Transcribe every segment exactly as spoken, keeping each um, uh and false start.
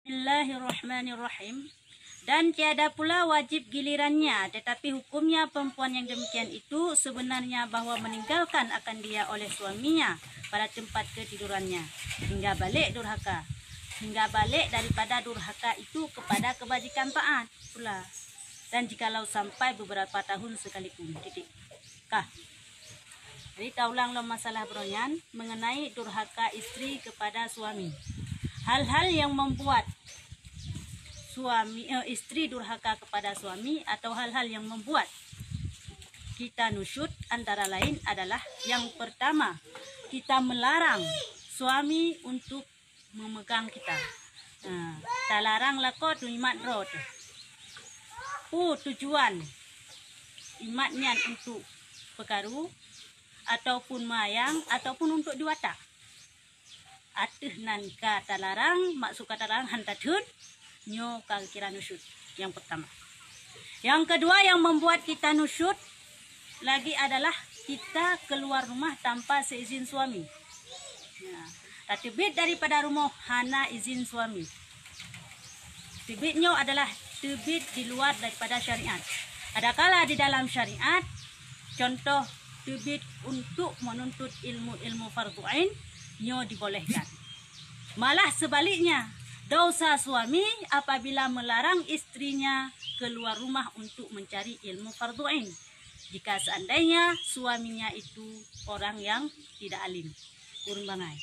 Bismillahirrahmanirrahim. Dan tiada pula wajib gilirannya, tetapi hukumnya perempuan yang demikian itu sebenarnya bahwa meninggalkan akan dia oleh suaminya pada tempat ketidurannya, hingga balik durhaka, hingga balik daripada durhaka itu kepada kebajikan taat pula, dan jikalau sampai beberapa tahun sekalipun. Titik. Kah. Jadi, taulang lom masalah baroe nyan mengenai durhaka istri kepada suami. Hal-hal yang membuat suami, eh, istri durhaka kepada suami atau hal-hal yang membuat kita nusyuz antara lain adalah, yang pertama, kita melarang suami untuk memegang kita. Ha, talarang lakoe teuimat droe teuh. Peue tujuan imat nyan, untuk peukaru, ataupun meuyang, ataupun untuk diwata? Ateueh nan ka talarang, maksud ka talarang han tatheun, nyoe ka geukira nusyuz nyang pertama. Yang kedua yang membuat kita nusyuz lagi adalah kita keluar rumah tanpa seizin suami. Ya, tateubiet daripada rumoh hana izin suami. Teubiet nyoe adalah teubiet di luar daripada syariat. Adakala di dalam syariat, contoh teubiet untuk menuntut ilmu-ilmu fardhu ain, nyoe dibolehkan. Malah sebaliknya, dosa suami apabila melarang istrinya keluar rumah untuk mencari ilmu fardhu ain, jika seandainya suaminya itu orang yang tidak alim, ureuëng bangai.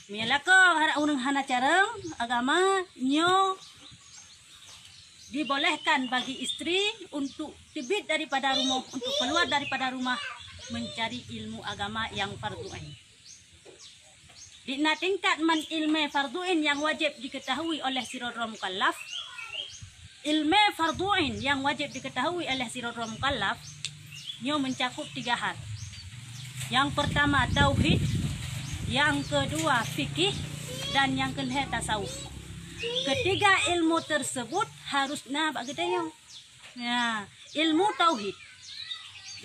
Meunyoe lakoe ureuëng hana carông agama, nyoe dibolehkan bagi istri untuk teubiet daripada rumoh, untuk keluar daripada rumah mencari ilmu agama yang fardhu ain. Di na tingkat man ilmu fardhu ain nyang wajéb dikeutahui oleh sidroe-droe mukallaf. Ilmu fardhu ain nyang wajéb dikeutahui oleh sidroe-droe mukallaf nyoe meucakup tiga hal. Nyang peurtama tauhid, nyang keudua fikih, dan nyang keulhée tasawuf. Ketiga ilmu tersebut harus na bak geutanyoe. Ya, ilmu tauhid.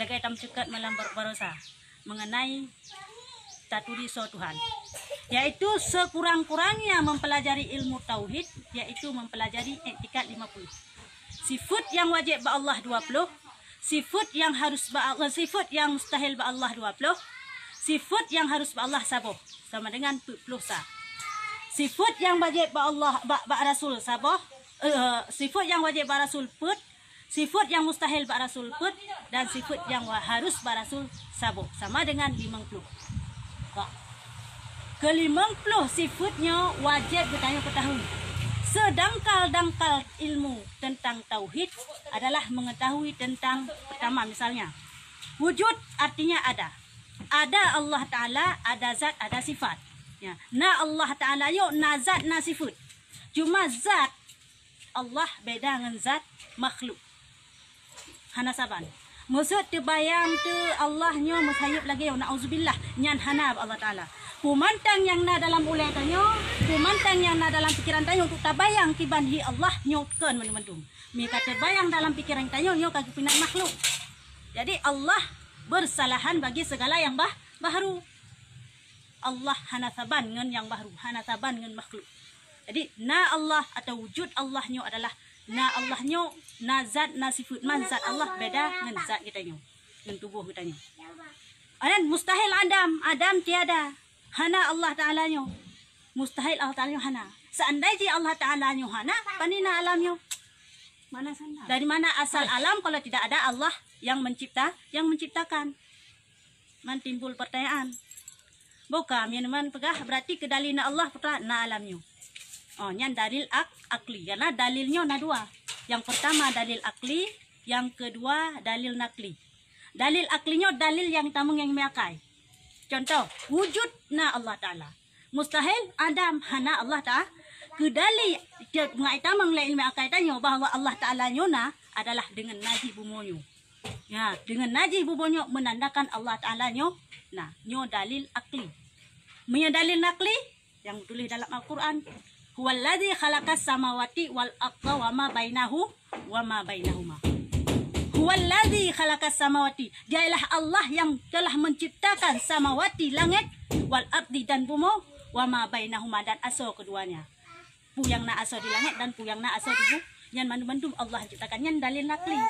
Lagée tameuceukat malam bar-, barosa mengenai taturi soe Tuhan, yaitu sekurang-kurangnya mempelajari ilmu tauhid, yaitu mempelajari iktikad lima puluh. Sifat yang wajib bak Allah dua puluh, sifat yang harus bak Allah, sifat yang mustahil bak Allah dua puluh, sifat yang harus bak Allah saboh, sama dengan peuet ploh sa. Sifat yang wajib bak Allah, bak, bak Rasul saboh, eh, sifat yang wajib bak Rasul peuet, sifat yang mustahil bak Rasul peuet, dan sifat yang wa-, harus bak Rasul saboh, sama dengan limong ploh. Ka. Keulimong ploh sifat nyoe wajéb geutanyoe keutahui. Sedangkal-dangkal ilmu tentang tauhid adalah mengetahui tentang, pertama, misalnya, wujud artinya ada. Ada Allah Ta'ala, ada zat, ada sifat. Ya. Na Allah Ta'ala nyoe, na zat, na sifat. Cuma zat Allah beda ngon zat makhluk. Hana saban. Maksud teubayang teu Allah nyoe meusayeup lagée nyoe, na'udzubillah, nyan hana bak Allah Ta'ala. Peumantang nyang na dalam ulée tanyoe, peumantang nyang na dalam pikeran tanyoe untuk tabayang kiban hi Allah nyoe kon mandum-mandum. Mika teubayang dalam pikeran tanyoe, nyoe ka geupeunat makhluk. Jadi Allah bersalahan bagi segala yang bah-, bahru. Allah hana saban ngon nyang bahru, hana saban ngon makhluk. Jadi, na Allah atau wujud Allah nyoe adalah na Allah nyoe, na zat, na sifat. Man zat Allah beda ngon zat geutanyoe, ngon tuboh geutanyoe. Adan mustahil adam, adam tiada. Hana Allah Ta'ala nyoe. Mustahil Allah Ta'ala nyoe hana. Seandai jih Allah Ta'ala nyoe hana, pane na alam nyoe? Mana sana? Dari mana asal alam kalau tidak ada Allah yang mencipta, yang menciptakan? Man timbul pertanyaan. Boka, meunyoe man peugah, berarti keu dalil na Allah, putra, na alam nyoe. Oh, nyan dalil ak-, akli. Karena dalil nyoe na dua. Yang pertama dalil akli, yang kedua dalil nakli. Dalil akli nyoe dalil nyang tamong nyang meuakai. Contoh, wujud na Allah Ta'ala. Mustahil adam hana Allah Ta'ala. Keu dalil tiep ngai tamong lé ilmu akai tanyoe bahwa Allah Ta'ala nyoe na adalah deungon na jih bumoe nyoe. Ya, deungon na jih bumoe nyoe menandakan Allah Ta'ala nyoe na. Nyoe dalil akli. Meunyoe dalil nakli, nyang tuléh dalam Al-Quran, "Huwallazi khalaqas samawati wal arda wa ma bainahu, wa ma bainahuma." Huwallazi khalaqas samawati. Dialah Allah yang telah menciptakan samawati, langit, wal ardi, dan bumoe, wa ma bainahuma, dan asoe keduanya. Peue nyang na asoe di langét dan peue nyang na asoe di bu-, nyan mandum-mandum Allah ciptakan, nyan dalil nakli.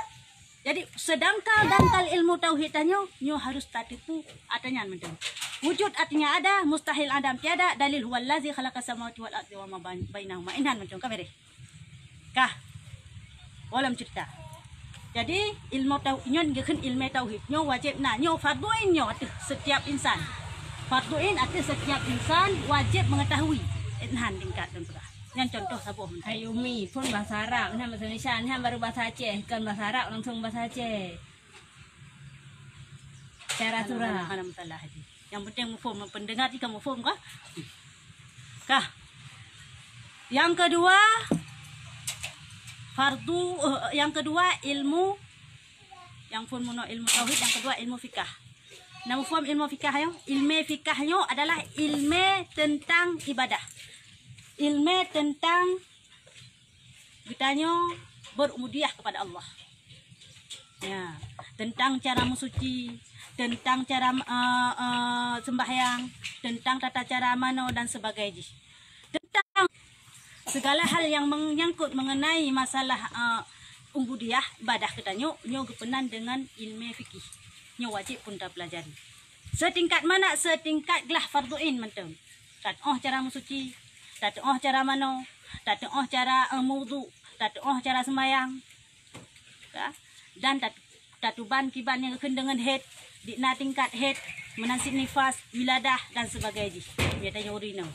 Jadi, sedangkan dangkal ilmu tauhid tanyoe, nyoe harus tateupeue ata nyan mantong. Wujud artinya ada, mustahil adam tiada, dalil huwallazi khalaqas samawati wal ardi wa ma bain-, bainahuma. Inan mantong ka beres. Kah. Walam cerita. Jadi, ilmu tau-, nyoe geukheun ilmu tauhid. Nyoe wajib na, nyoe fardhu ain nyoe ateueh setiap insan. Fardhu ain ateueh setiap insan wajib mengetahui. Inan tingkat dan peugah. Nyan contoh saboh. Hai Umi, phon bahasa Arab, nyan bahasa Indonesia, nyan baru bahasa Aceh, kon bahasa Arab langsung bahasa Aceh. Cara surah. Hana masalah haji. Yang penting muphom, pendengar jika muphom kah? Kah. Yang kedua, fardu, eh, yang kedua ilmu, yang phon meunoe ilmu tauhid, yang kedua ilmu fikah. Na muphom ilmu fikah nyoe? Ilmu fikah nyoe adalah ilmu tentang ibadah. Ilmu tentang geutanyoe berubudiyah kepada Allah. Ya, tentang cara meusuci, tentang cara, eh, eh, sembahyang, tentang tata cara manoe dan sebagainya. Tentang segala hal yang menyangkut mengenai masalah, eh, ubudiyah, ibadah geutanyoe, nyoe geupeunan dengan ilmu fikih. Nyoe wajib pun tapelajari. Setingkat mana? Setingkat glah fardhu ain mantong. Tateuoh cara meusuci, tateuoh cara manoe, tateuoh cara, eh, meuwudu, tateuoh cara sembahyang. Ya. Dan tat-, tatuban kiban nyang geukheun deungon haid, di na tingkat haid, meunan cit nifas, wiladah dan sebagainya jih. Nyoe tanyoe ureueng inong.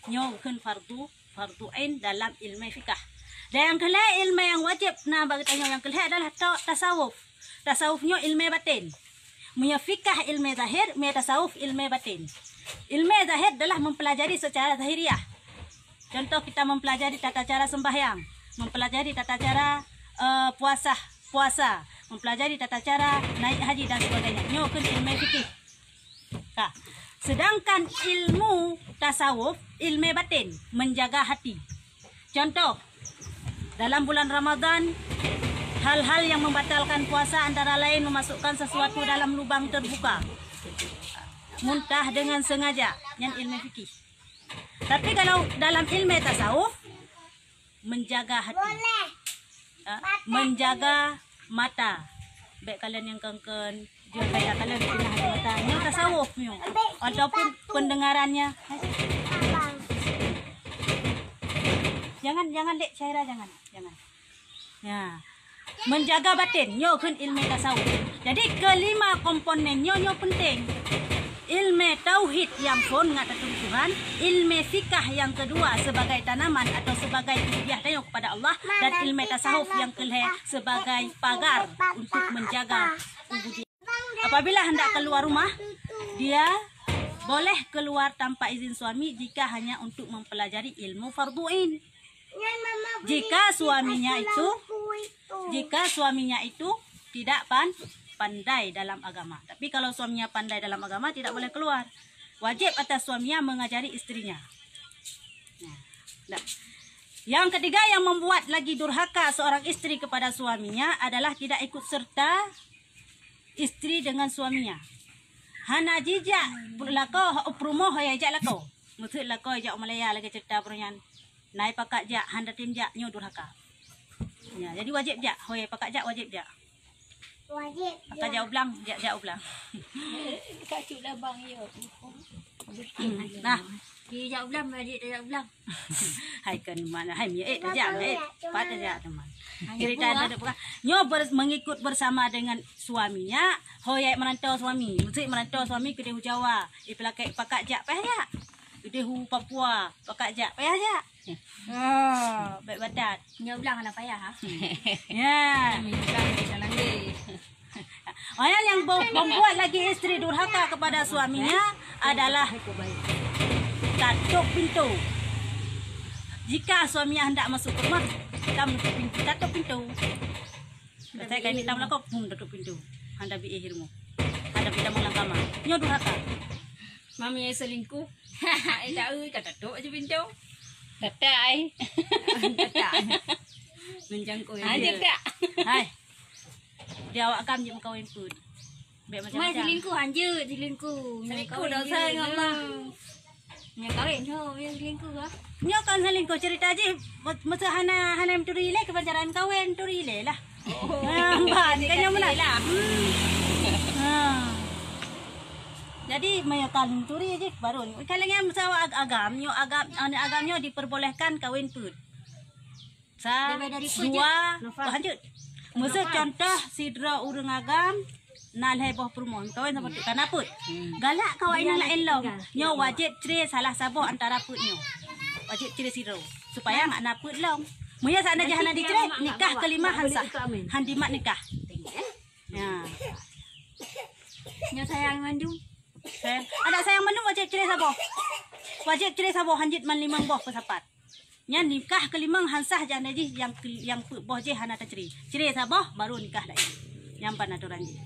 Nyoe geukheun fardhu, fardhu ain dalam ilmu fikah. Dan nyang keulhèe ilmu nyang wajib na bagi tanyoe nyang keulhèe adalah ta-, tasawuf. Tasawuf nyoe ilmu batin. Meunyoe fikah ilmu zahir, meunyoe tasawuf ilmu batin. Ilmu zahir adalah mempelajari secara zahiriah. Contoh, kita mempelajari tata cara sembahyang, mempelajari tata cara, eh, puasa, puasa, mempelajari tata cara naik haji dan sebagainya. Nyoe kheun ilmu fikih. Nah, sedangkan ilmu tasawuf, ilmu batin, menjaga hati. Contoh, dalam bulan Ramadan, hal-hal yang membatalkan puasa antara lain memasukkan sesuatu dalam lubang terbuka, muntah dengan sengaja, nyan ilmu fikih. Tapi kalau dalam ilmu tasawuf, menjaga hati. Ha? Menjaga mata. Bèk kalon nyang kongkon, jeuet kaya kalon pinah mata. Nyoe tasawuf nyoe. Ataupun pendengarannya. Jangan, jangan, Dek Syaira, jangan. Jangan. Ya. Menjaga batin, nyoe kheun ilmu tasawuf. Jadi, kelima komponen nyoe, nyoe penting. Ilmu tauhid nyang phon ngat ateueh Tuhan, ilmu fikah nyang kedua sebagai tanaman atau sebagai ubudiyah tanyoe kepada Allah, dan ilmu tasawuf nyang keulhèe sebagai pagar untuk menjaga ubudiyah. Apabila hendak keluar rumah, dia boleh keluar tanpa izin suami jika hanya untuk mempelajari ilmu fardhu ain. Jika suaminya itu, jika suaminya itu tidak pan-, pandai dalam agama. Tapi kalau suaminya pandai dalam agama, tidak boleh keluar. Wajib atas suaminya mengajari istrinya. Nah, dah. Yang ketiga yang membuat lagi durhaka seorang istri kepada suaminya adalah tidak ikut serta istri dengan suaminya. Hana jijak lakoe, u peurumoh ho jak lakoe. Meuseuk lakoe jak u Malaya lagèe cerita peurumoh nyan. Nai pakat jak, hana tem jak, nyoe durhaka. Ya, jadi wajib jak, ho pakat jak wajib jak. Wajib. Pakat jak u blang, jak, jak u blang. Kacuk labang, ya. Nah, Ki jak u blang, wajib jak u blang. Hai kan mana, hai miet, eh, tajak, eh, pat tajak teman. Cerita ada pegang. Nyoe ber-, mengikut bersama dengan suaminya, ho jak merantau suami. Mesti merantau suami keudeh u Jawa. Ipeupakat jak payah jak. Keudeh u Papua, pakat jak payah jak. Oh, bèk batat. Nyoe u blang hana payah, ha? Ya. Orang yang bo-, membuat lagi istri durhaka kepada suaminya adalah tatôp pintu. Jika suaminya hendak masuk ke rumah, kita menutup pintu, tatôp pintu. Kata kami tamu lakoe pun tatôp pintu. Hana bi-éh rumoh. Hana bi tamu lam kama. Nyoe durhaka. Mami ai selingkuh. Ai tahu ka tatôp je pintu. Tatai. Tatai. Mencangkul. Aja tak. Hai. Dia awak kam je meukawen pun. Bèk macam-macam. Mai selingkuh, anjeut selingkuh. Selingkuh dosa dengan Allah. Nyang kawén nyoe, nyang selingkuh ah. Nyoe kon selingkuh, cerita jih, me-, masa hana, hana meuturi ilée, keubancaran kawén turi ilée lah. Oh. Ah, ban, kan nyoe meunan. Lah. Hmm. Ha. Jadi, meunyoe kon turi jih, baru. Kalau nyang masa ag-, agam, nyoe agam, aneuk agam nyoe diperbolehkan kawén peuet. Sa, dua, lanjut. Masa contoh sidroe ureuëng agam na lhée boh peurumoh, kawén saboh teuk, ka na peuet. Galak kawai nyang laén lom. Nyoe wajéb cre salah saboh antara peuet nyoe. Wajéb cre sidroe. Supaya mak na peuet lom. Meunyoe seandai jih hana dicre, nikah kelima han sah. Han dimat nikah. Ya. Nyoe sayang mandum. Sayang. Adak sayang mandum wajéb cre saboh. Wajéb cre saboh, hanjeuet man limong boh peusapat. Nyan nikah keulimong han sah, janda jih nyang ke-, nyang peuet boh jih hana tacre. Cre saboh baru nikah laén. Nyan pan atoran jih.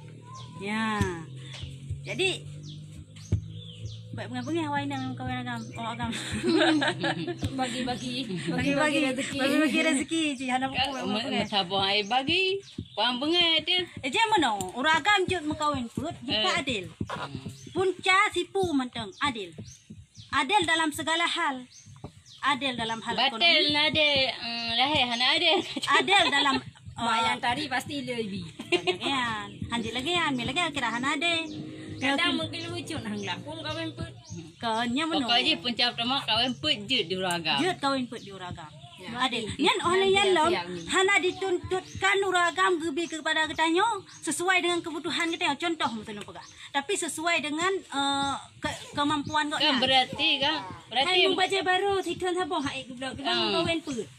Ya. Jadi, baik beungéh-beungéh awai nang kawin agam, oh agam. Bagi-bagi, bagi-bagi rezeki. Bagi-bagi rezeki cik hana buku. Saboh ai bagi, paham beungéh dia. Eh, jangan meunoe, ureuëng agam jeuet meukawin peuet, jika adil. Punca sipu mantong adil. Adil dalam segala hal. Adil dalam hal ekonomi. Batil na adil, eh, lahé hana adil. Adil dalam, eh, mak nyang tari pasti le ibi. Lagèe nyan, hanjeuet lagèe nyan, mi lagèe kira hana adil. Kadang mungkin lucu nah, enggak pun kawin pun. Kon nyan meunoe. Pokok jih punca pertama kawin pun jeuet di ureueng agam. Jeuet kawin pun di ureueng agam. Ya. Adil. Nyan oleh nyan lom, hana dituntutkan ureueng agam geubi kepada geutanyoe sesuai dengan kebutuhan geutanyoe. Contoh meuteuleu peugah. Tapi sesuai dengan, eh, ke-, kemampuan gobnyan. Kan berarti kan, berarti hai mubajai baru, sikheun saboh hai geubloe, geubloe kawin peuet.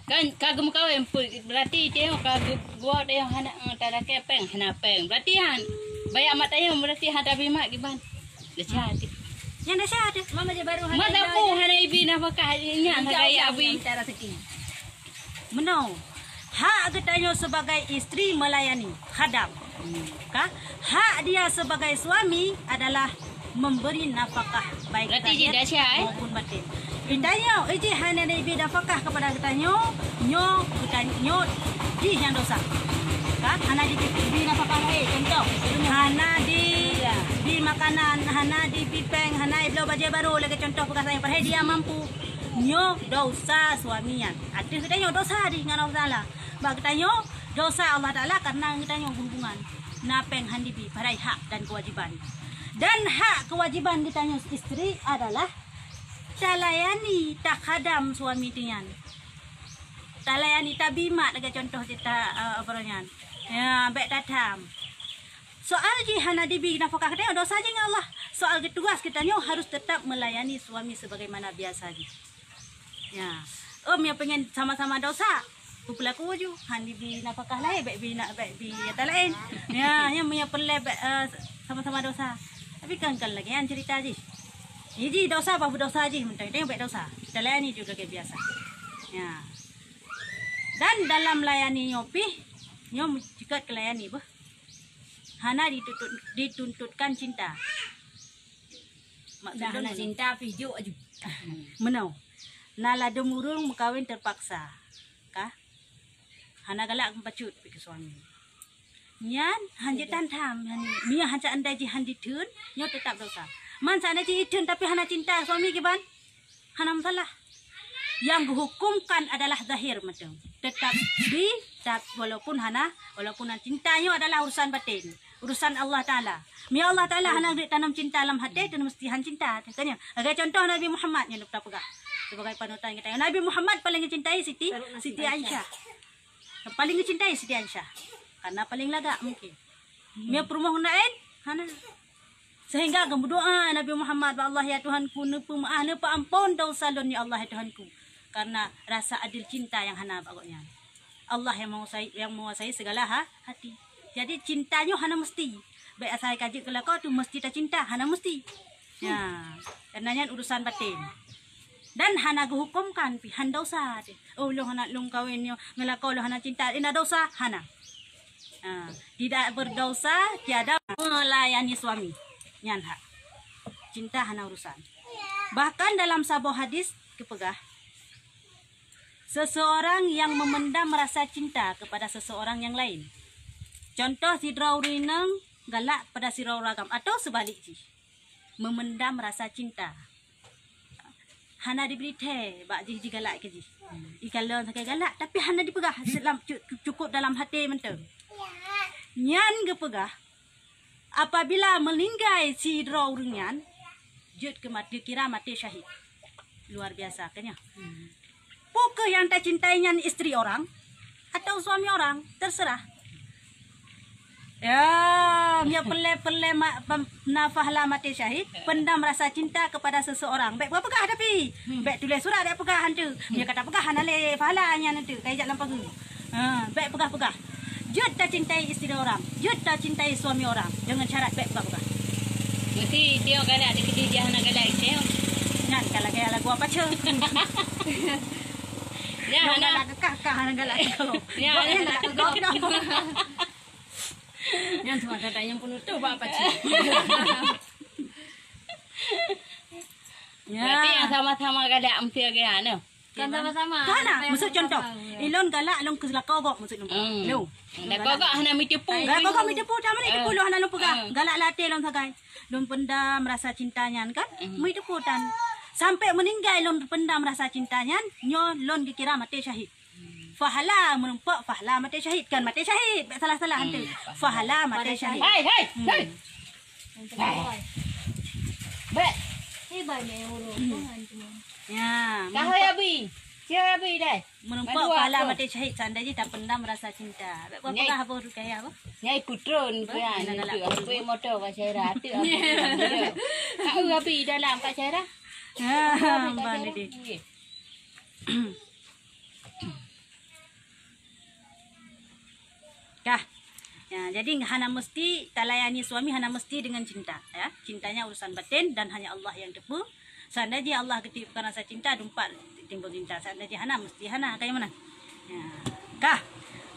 Kan ka geumukawin peuet, berarti teuh ka geubuat teuh hana, eh, talakèe péng, hana péng. Berarti han, baya mak tayong berarti hana tabi mak kiban. Desya teuh. Nyang desya teuh. Mama je baru hana. Masa pu hana ibi nafkah nyan hana abi. Meunoe, hak geutanyoe sebagai istri melayani, khadam. Ka? Hak dia sebagai suami adalah memberi nafkah baik zahir maupun batin. Geutanyoe, iji hana ibi nafkah kepada geutanyoe, nyoe geutanyoe jih nyang dosa. Ka? Hana ibi nafkah laén, contoh, hana di, di makanan, hana di bi péng, hana ibloe bajèe baru, lagèe contoh peugah sabe, padahai dia mampu. Nyoe dosa suami nyan. Ateueh geutanyoe dosa di ngon Allah Taala. Bak geutanyoe dosa Allah Taala karena geutanyoe hubungan na péng han dibi, padahai hak dan kewajiban. Dan hak kewajiban geutanyoe istri adalah talayani, takhadam suami teuh nyan. Talayani, tabi mak lagèe contoh cita, eh, apa nyan. Ya, bèk tatham. Soal jih hana dibi nafkah geutanyoe dosa jih ngon Allah. Soal geutugas geutanyoe harus tetap melayani suami sebagaimana biasa jih. Ya. Em nyang pengen sama-sama dosa, beupelaku ju, han dibi nafkah laén, bèk bi na-, bèk bi nyata laén. Ya, nyang meunyoe peureulèe bèk, eh, sama-sama dosa. Tapi kan, kan lagèe nyan cerita jih. Iji dosa bah beudosa jih, mantong teuh bèk dosa. Talayani ju lagèe biasa. Ya. Dan dalam layani nyoe pih, nyoe meuceukat keu layani beuh. Hana dituntut, dituntutkan cinta. Maksud lôn hana cinta pih jok aju. Meunoe. Na ladôm ureueng meukawen teupaksa. Ka? Hana galak meupacut pi keu suami. Nyan han jeuet tantang, nyan mia han seandai jih han ditheun, nyoe teutap dosa. Man seandai jih itheun tapi hana cinta suami kiban? Hana masalah. Yang geuhukumkan adalah zahir mantong. Tetap di, tap-, walaupun hana, walaupun hana cinta nyoe adalah urusan batin. Urusan Allah Taala. Mia Allah Taala hana geutanom cinta lam até, teuh meusti han cinta. Contohnya, lagèe contoh Nabi Muhammad nyang lôn peugah. Sebagai panutan geutanyoe. Nabi Muhammad paling geucintai Siti, Siti Aisyah. Paling geucintai Siti Aisyah. Karena paling lagak mungkin. Mia peurumoh laén, hana. Sehingga geumeudoa Nabi Muhammad bak Allah, "Ya Tuhanku, neupeumaaf, neupeuampon dosa lôn, ya Allah, ya Tuhanku." Karena rasa adil cinta nyang hana bak gobnyan. Allah nyang menguasai, nyang menguasai segala ha-, hati. Jadi, cinta nyoe hana meusti. Bèk asai ka jeuet keu lakoe tu meusti tacinta, hana meusti. Ya, karena nyan urusan batin. Dan hana geuhukumkan pih, han dosa teuh. Oh, lôn hana lôn kawin nyoe, ngon lakoe lôn hana cinta, ina dosa, hana. Ha, tidak berdosa tiada melayani suami. Nyan hak. Cinta hana urusan. Bahkan dalam saboh hadis geupeugah, seseorang yang memendam rasa cinta kepada seseorang yang lain. Contoh, sidroe ureueng inong galak pada sidroe ureueng agam atau seubalik jih. Memendam rasa cinta. hana dibri thèe bak jih jigalak keu jih. Ikalon sagai galak, tapi hana dipeugah, selam-, cu-, cukup dalam até mantong. Nyan geupeugah, apabila meuninggai sidroe ureuëng nyan, jeuet keu mat-, geukira maté syahid. Luar biasa kan nyan. Peu kheueh nyang tacintai nyan, istri orang atau suami orang? Terserah. Ya, meunyoe peureulèe-peureulèe ma-, pem-, na pahala maté syahid, pendam rasa cinta kepada seseorang. Bèk peugah-peugah tapi. Bèk tuléh surat, bèk peugah han teuh. Meunyoe ka tapeugah, hana lé pahala nyan han teuh, ka ijak lam pageue. Ha, bèk peugah-peugah. Jeuet tacintai istri orang, jeuet tacintai suami orang, dengan syarat bèk peugah-peugah. Mesti tiok galak dikeudi dia hana galak tiok. Nyan ka lagèe lagu apa ceu? Ya, hana. Galak kekah-kah hana galak tiok. Ya, hana galak tiok. Nyan cuma kata yang penutup apa ceu? Ya. Berarti yang sama-sama galak mesti lagèe nyan. Kan sama-sama. Kan nah, maksud contoh. Ilôn galak lôn keu lakoe gob maksud lôn. Hmm. Lôn. Lakoe gob hana meuteupeu. Lakoe gob meuteupeu, dah mana teupeu lôn hana lôn peugah. Galak lam até lôn sagai. Lôn pendam rasa cinta nyan kan. Meuteupeu tan. Sampai meuninggai lôn pendam rasa cinta nyan, nyoe lôn geukira maté syahid. Pahala meureumpok, pahala maté syahid. Kan maté syahid, bèk salah-salah han teuh. Pahala maté syahid. Hai, hai, hai. Bèk. Hei, banyak yang urus. Ya, kahoi abi. Siapa abi dai? Meureumpok pahala maté syahid seandai jih tapendam rasa cinta. Bèk peugah apa Rukaya apa? Nyai putron pih. Apa motor Kak Syaira? Tahu abi dalam Kak Syaira? Ha, ban deh. Kah. Ya, jadi hana mesti talayani suami, hana mesti dengan cinta, ya. Cintanya urusan batin dan hanya Allah yang teupeu. Seandai jih Allah geutipeue rasa cinta, dumpat timbul cinta. Seandai jih hana, mesti hana, kayak mana? Ya. Kah.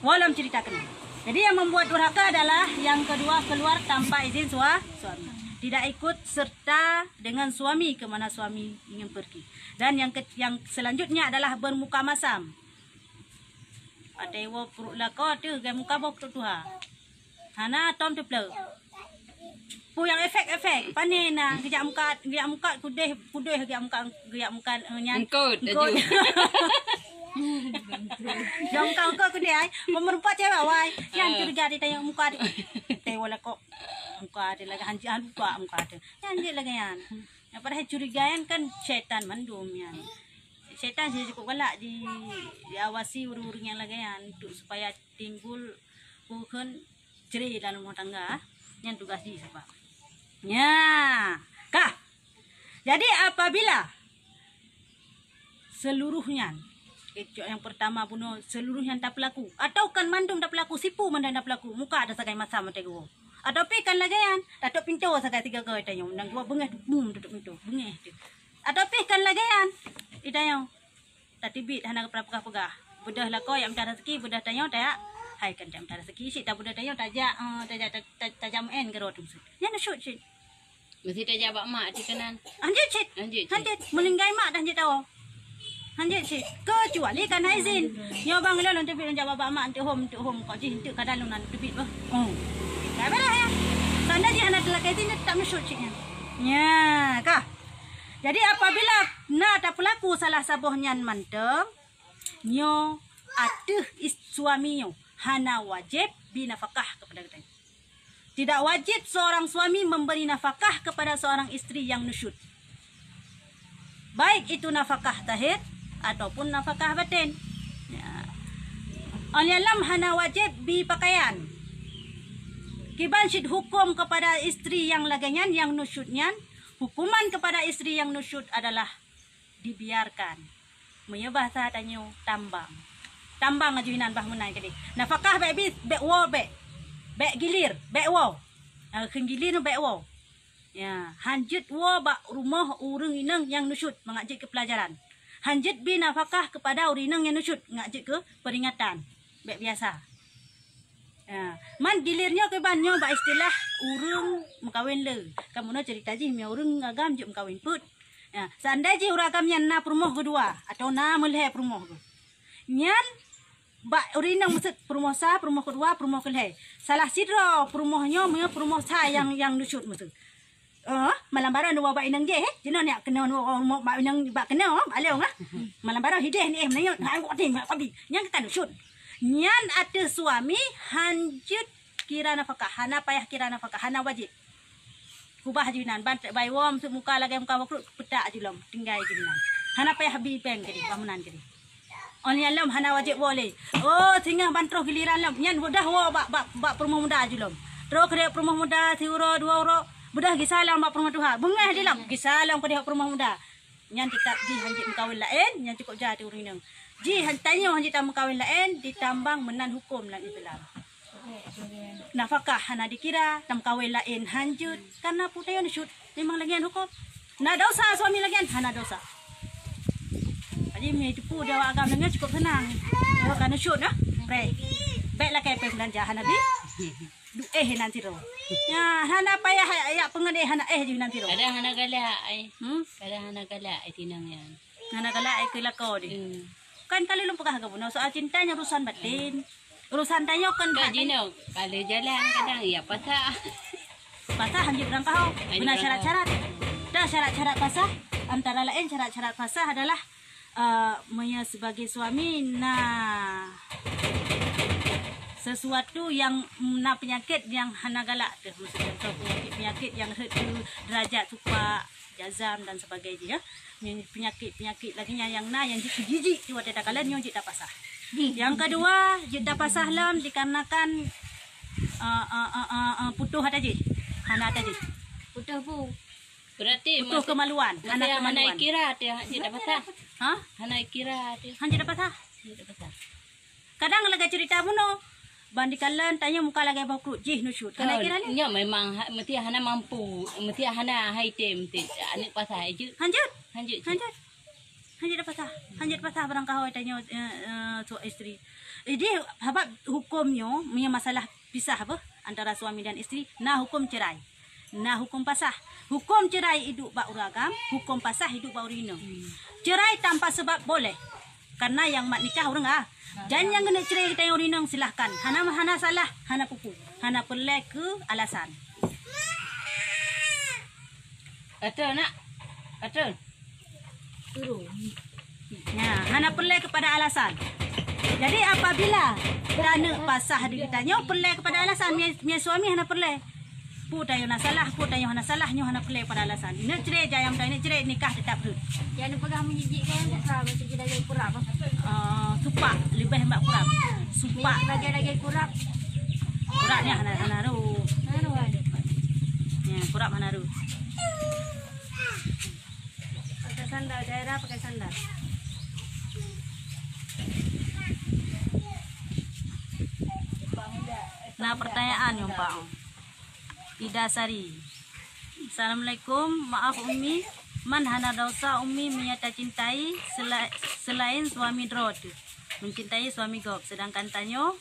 Walau cerita kena. Jadi yang membuat durhaka adalah yang kedua keluar tanpa izin sua-, suami. Tidak ikut serta dengan suami ke mana suami ingin pergi. Dan yang ke-, yang selanjutnya adalah bermuka masam. Watèe woe pruet lakoe teuh gaya muka boh tuha. Hana tom teuplok. Peue nyang efek-efek, pane na geujak muka, geujak muka kudeh, kudeh geujak muka, geujak muka, eh, nyan. Eungkôt, eungkôt. Geujak muka eungkôt kudeh ai. Meureumpok cewek wai. Nyan curiga di tayong muka di. Teuh woe lakoe. Muka di lagèe hanjeuet lupa muka di. Nyan jeuet lagèe nyan. Padahai curiga nyan kan syaitan mandum nyan. Syaitan sih cukup galak di, diawasi ureuëng-ureuëng nyang lagèe nyan untuk supaya timbul peue kheun cre dalam rumah tangga. Nyan tugas jih sebab. Nya, kah. Jadi apabila seluruh nyan, keucok nyang pertama bunoe seluruh nyan tapeulaku atau kan mandum tapeulaku, sipu mandum tapeulaku, muka ada sagai masa mata guru. Atau pi kan lagèe nyan, tatok pintoe sagai tiga goe tanyoe, nang dua beungèh bum tutup pintoe, beungèh tu. Atau pih kan lagèe nyan, di tanyoe tateubiet hana geupeugah-peugah. Beudôh lakoe jak mita raseuki, beudôh tanyoe tajak, hai kan jak mita raseuki, cit tabeudôh tanyoe tajak, eh, tajak, ta-, ta-, tajak meu'en keudroe teumeuseue. Nyan nusyut cit. Meusti tajak bak mak cit keunan. Hanjeuet cit. Hanjeuet cit. Hanjeuet. Meuninggai mak dah hanjeuet tawoe. Hanjeuet cit. Keucuali kan hana izin. Nyoe bang lôn teubiet lôn jak bak mak, eunteuk hom, eunteuk hom, kok jih eunteuk kadang lôn na teubiet bah. Oh. Ka beurah ya. Tanda jih hana teulakèe izin, teutap nusyut cit nyan. Nya, kah. Jadi, apabila na tapeulaku salah saboh nyan mantong, nyoe ateueh is-, suami nyoe hana wajéb bri nafakah keupada geutanyoe. Tidak wajib seorang suami memberi nafakah kepada seorang istri yang nusyut, baik itu nafakah zahir ataupun nafakah batin. Ya. Ôn nyan lom hana wajéb bri pakaian. Kiban cit huköm kepada istri nyang lagèe nyan, nyang nusyut nyan, hukuman kepada istri yang nusyut adalah dibiarkan. Meunyoe bahasa tanyoe, tambang. Tambang laju inan bah meunan keudeh. Nafakah bèk bi, bèk woe bèk. Bèk gilir, bèk woe. Nyang kheun gilir bèk woe. Ya, hanjeuet woe bak rumoh ureueng inong nyang nusyut mangat jeuet keu peulajaran. Hanjeuet bi nafakah keupada ureueng inong nyang nusyut mangat jeuet keu peuringatan. Bèk biasa. Ha, man gilir nyoe kiban nyoe bak istilah ureueng meukawen le. Kan bunoe cerita jih meunyoe ureueng agam jeuet meukawen peuet. Ha, seandai jih ureueng agam nyan na peurumoh keudua atau na meulhèe peurumoh geuh. Nyan bak ureueng inong meuseue peurumoh sa, peurumoh keudua, peurumoh keulhèe. Salah sidroe peurumoh nyoe meunyoe peurumoh sa nyang, nyang nusyut meuseue. Oh, malam baroe neuwoe bak inong jih, eh. Jinoe nyak keunoe neuwoe bak inong bak keunoe, bak lôn, ah. Malam baroe hideh ni, eh, meunyoe, ha, anggok ti, mak kopi. Nyan ka nusyut. Nyan ateueh suami hanjeuet kira nafakah, hana payah kira nafakah, hana wajéb. Kubah jih nan, ban bai woe seuet muka lagèe muka bakrut, peutak jih lom, tinggai jih nan. Hana payah bi péng keudéh, bak meunan keudéh. Oh nyan lom hana wajéb woe lé. Oh, singoh ban troh giliran lom. Nyan beudôh woe bak, bak, bak peurumoh muda jih lom. Troh keudéh peurumoh muda siuroe dua uroe, beudôh gisa lom bak peurumoh tuha. Beungèh jih lom, gisa lom keudéh peurumoh muda. Nyan teutap jih hanjeuet meukawen laén, nyan cukôp jai ateueh ureueng inong. Jih han-, tanyoe hanjeuet tameukawen laén ditambang meunan hukôm lam Islam. Nafakah hana dikira, tameukawen laén hanjeuet, karena peue tanyoe nusyut memang lagèe nyan hukôm. Na dosa suami lagèe nyan? Hana dosa. Jadi, meunyoe teupeu di awak agam lagèe nyan cukôp seunang. Ka nusyut, nah. Preh. Bèk lakèe péng beulanja hana bi. Duek éh nan sidroe. Nyan, hana payah yak peungeut éh, hana éh jih nan sidroe. Kadang hana galak ai. Hmm? Kadang hana galak ai tinong nyan. Hana galak ai keu lakoe deh. Hmm. Kan ka lheueh lôn peugah keu bunoe, soal cinta nyan urusan batin. Urusan tanyoe kan. Ka jinoe, ka lheueh jalan kadang ya pasah. Pasah hanjeuet beurangkaho. Hanjeuet beurangkaho. Beuna syarat-syarat. Dah syarat-syarat pasah, antara laén syarat-syarat pasah adalah eh, meunyoe sibagai suami na sesuatu nyang na peunyakét nyang hana galak teuh, maksud contoh peunyakét-peunyakét nyang rhot keu derajat supak, jazam dan sebagainya. Nyan peunyakét-peunyakét lagèe nyan nyang na nyang jijik-jijik di watèe takalon nyoe jeuet tapasah. Nyang keudua, jeuet tapasah lom dikarenakan eh, eh, eh, eh, eh, putôh ata jih. Hana ata jih. Putôh bu. Berarti putôh kemaluan, hana kemaluan. Hana ikira teuh jeuet tapasah. Ha? Hana ikira teuh. Han jeuet tapasah. Jeuet tapasah. Kadang lagèe cerita bunoe, ban dikalon tanyoe muka lagèe boh krut jih nusyut. Hana ikira lé. Nyoe memang ha-, mesti hana mampu, mesti hana hai tem mesti aneuk pasah jeuet. Han jeuet. Han jeuet. Han jeuet. Han jeuet tapasah. Han jeuet tapasah beurangkaho tanyoe, eh, eh, suami isteri. Jadi, sabab hukôm nyoe, meunyoe masalah pisah beuh antara suami dan isteri, na hukôm cerai. Na hukôm pasah. Hukôm cerai iduek bak ureueng agam, hukôm pasah iduek bak ureueng inong. Cerai tanpa sebab boleh. Karena nyang mat nikah ureueng a-, dan nyang keuneuk cerai tanyoe ureueng inong silahkan. Hana, hana salah, hana peue-peue. Hana peureulèe keu alasan. Betul, nak? Betul. Nah, hana peureulèe keupada alasan. Jadi, apabila taneuk pasah di geutanyoe peureulèe keupada alasan, mie, mie suami hana peureulèe. Peue tanyoe na salah, peue tanyoe hana salah, nyoe hana peureulèe keupada alasan. Neuk cerai jayam tanyoe, neuk cerai nikah teutap rhot. Jangan peugah meujijik kan, peugah macam kita jadi kurap. Eh, supak, leubeh bak kurap. Supak. Lagèe-lagèe kurap. Kurap nyan hana, hana rhot. Hana rhot. Ya, kurap hana rhot. Pakai sandal, daerah pakai sandal. Na pertanyaan nyang Pak Ida Sari. Assalamualaikum, maaf Umi, man hana dosa Umi meunyoe tacintai sela-, selain suami droe teuh, mencintai suami gob, sedangkan tanyoe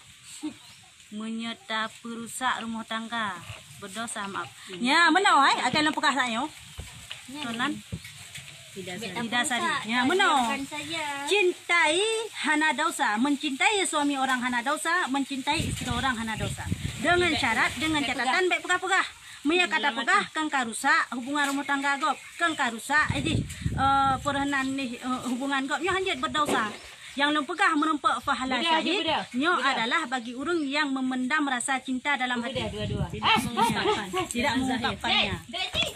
meunyoe tapeurusak rumoh tangga, berdosa, maaf. Nya, meunoe, hai, akan lôn peugah tanyoe. Tonan. Tidak sadar. Tidak sadar. Nya, meunoe. Cintai hana dosa. Mencintai suami orang hana dosa, mencintai isteri orang hana dosa. Dengan syarat, dengan catatan, bèk peugah-peugah. Meunyoe ka tapeugah, kan ka rusak hubungan rumoh tangga gob, kan ka rusak, eh, jih, eh, peureuhnan nih, eh, hubungan gob nyoe hanjeuet berdosa. Nyang lôn peugah meureumpok pahala syahid nyoe adalah bagi ureueng nyang memendam rasa cinta dalam hati. Tidak mengungkapkan. Tidak mengungkapkannya.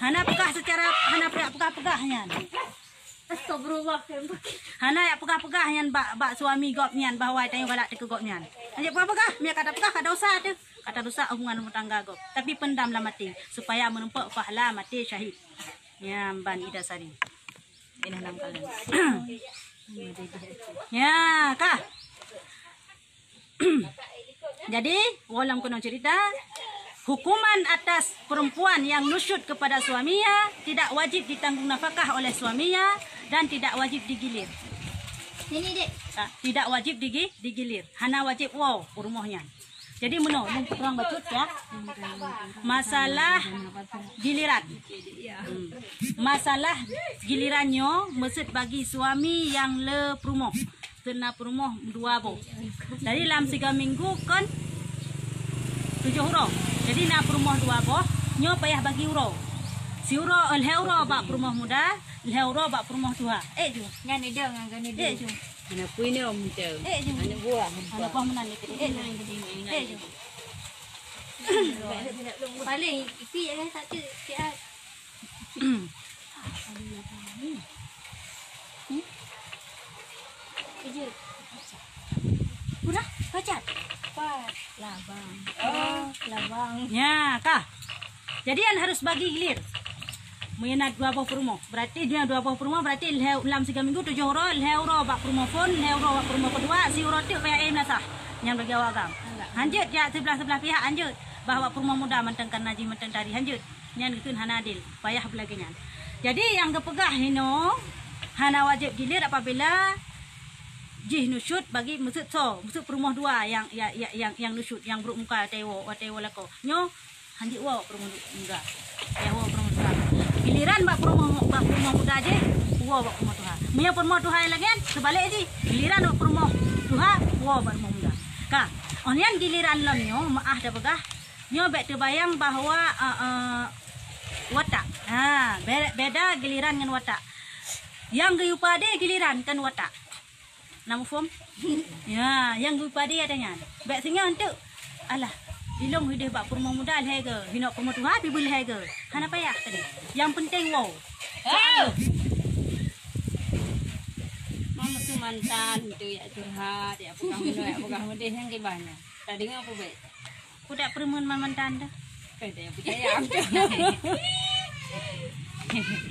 Hana peugah secara, hana peugah-peugah nyan. Astagfirullah. Hana jak peugah-peugah nyan bak, bak suami gob nyan bahwa tanyoe galak teuh keu gob nyan. Hanjeuet peugah-peugah, meunyoe ka tapeugah ka dosa teuh, ka tarusak hubungan rumah tangga gob. Tapi pendam lam hati supaya meureumpok pahala maté syahid. Nyan ban Ida Sari. Inah nam kalian. Ya, kah. Jadi, woe lom keunoe cerita, hukuman atas perempuan yang nusyut kepada suaminya tidak wajib ditanggung nafkah oleh suaminya dan tidak wajib digilir. Sini, Dek. Ah, tidak wajib digi-, digilir. Hana wajib woe u rumoh nyan. Jadi meunoe, lôn peutrang bacut ya. Masalah giliran. Hmm. Masalah giliran nyoe meuseut bagi suami nyang le peurumoh. Seut na peurumoh dua boh. Jadi lam siga minggu kon tujoh uroe. Jadi na peurumoh dua boh, nyoe payah bagi uroe. Siuroe, eh, lhèe uroe bak peurumoh muda, lhèe uroe bak peurumoh tuha. Eh, ju. Nyan idong, ngan idong. Eh, ju. Aneuk pui ni, Om, tu. Eh, ju. Aneuk buah. Aneuk buah meunan ni. Eh, ju. Eh, ju. Paling, ipi ya, satu, sihat. Ijek. Udah, pacat. Pat, labang. Oh, labang. Ya, kah. Jadi, nyan harus bagi gilir. Meunyoe na dua boh peurumoh, berarti dia dua boh peurumoh, berarti lhèe, lam siga minggu tujoh uroe, lhèe uroe bak peurumoh phôn, lhèe uroe bak peurumoh keudua, siuroe teuk payah éh meulasah. Nyan bagi awak agam. Hanjeuet jak siblah-siblah pihak, hanjeuet. Bah bak peurumoh muda mantong kana jih mantong tari, hanjeuet. Nyan geukheun hana adil, payah beulagèe nyan. Jadi, nyang geupeugah inoe hana wajéb gilir apabila jih nusyut bagi meuseut soe, meuseut peurumoh dua nyang, ya, ya, nyang, nyang nusyut, nyang brok muka watèe woe, watèe woe lakoe. Nyoe hanjeuet woe peurumoh muda. Ya, woe peurumoh tuha. Giliran bak peurumoh, bak peurumoh muda jih, woe bak peurumoh tuha. Meunyoe peurumoh tuha nyang lagèe nyan, seubalek jih. Giliran bak peurumoh tuha, woe bak peurumoh muda. Ka, oh nyan giliran lom nyoe, meu'ah tapeugah, nyoe bèk teubayang bahwa, eh, eh, watak. Ha, be-, beda giliran ngon watak. Nyang geuyue padé giliran kon watak. Na muphom? Ya, nyang geuyue padé ata nyan. Bèk singoh enteuk. Alah, ilôn hideh bak peurumoh muda lhèe geu, hinoe peurumoh tuha pih beu lhèe geu. Hana payah tadi. Nyang penting woe. Oh! Mama tu mantan tu ya curhat, ya pegang mulu, ya pegang mudeh nyang kiban nyan. Tadeungoe peubèk. Kudak peureumeun mantan dah.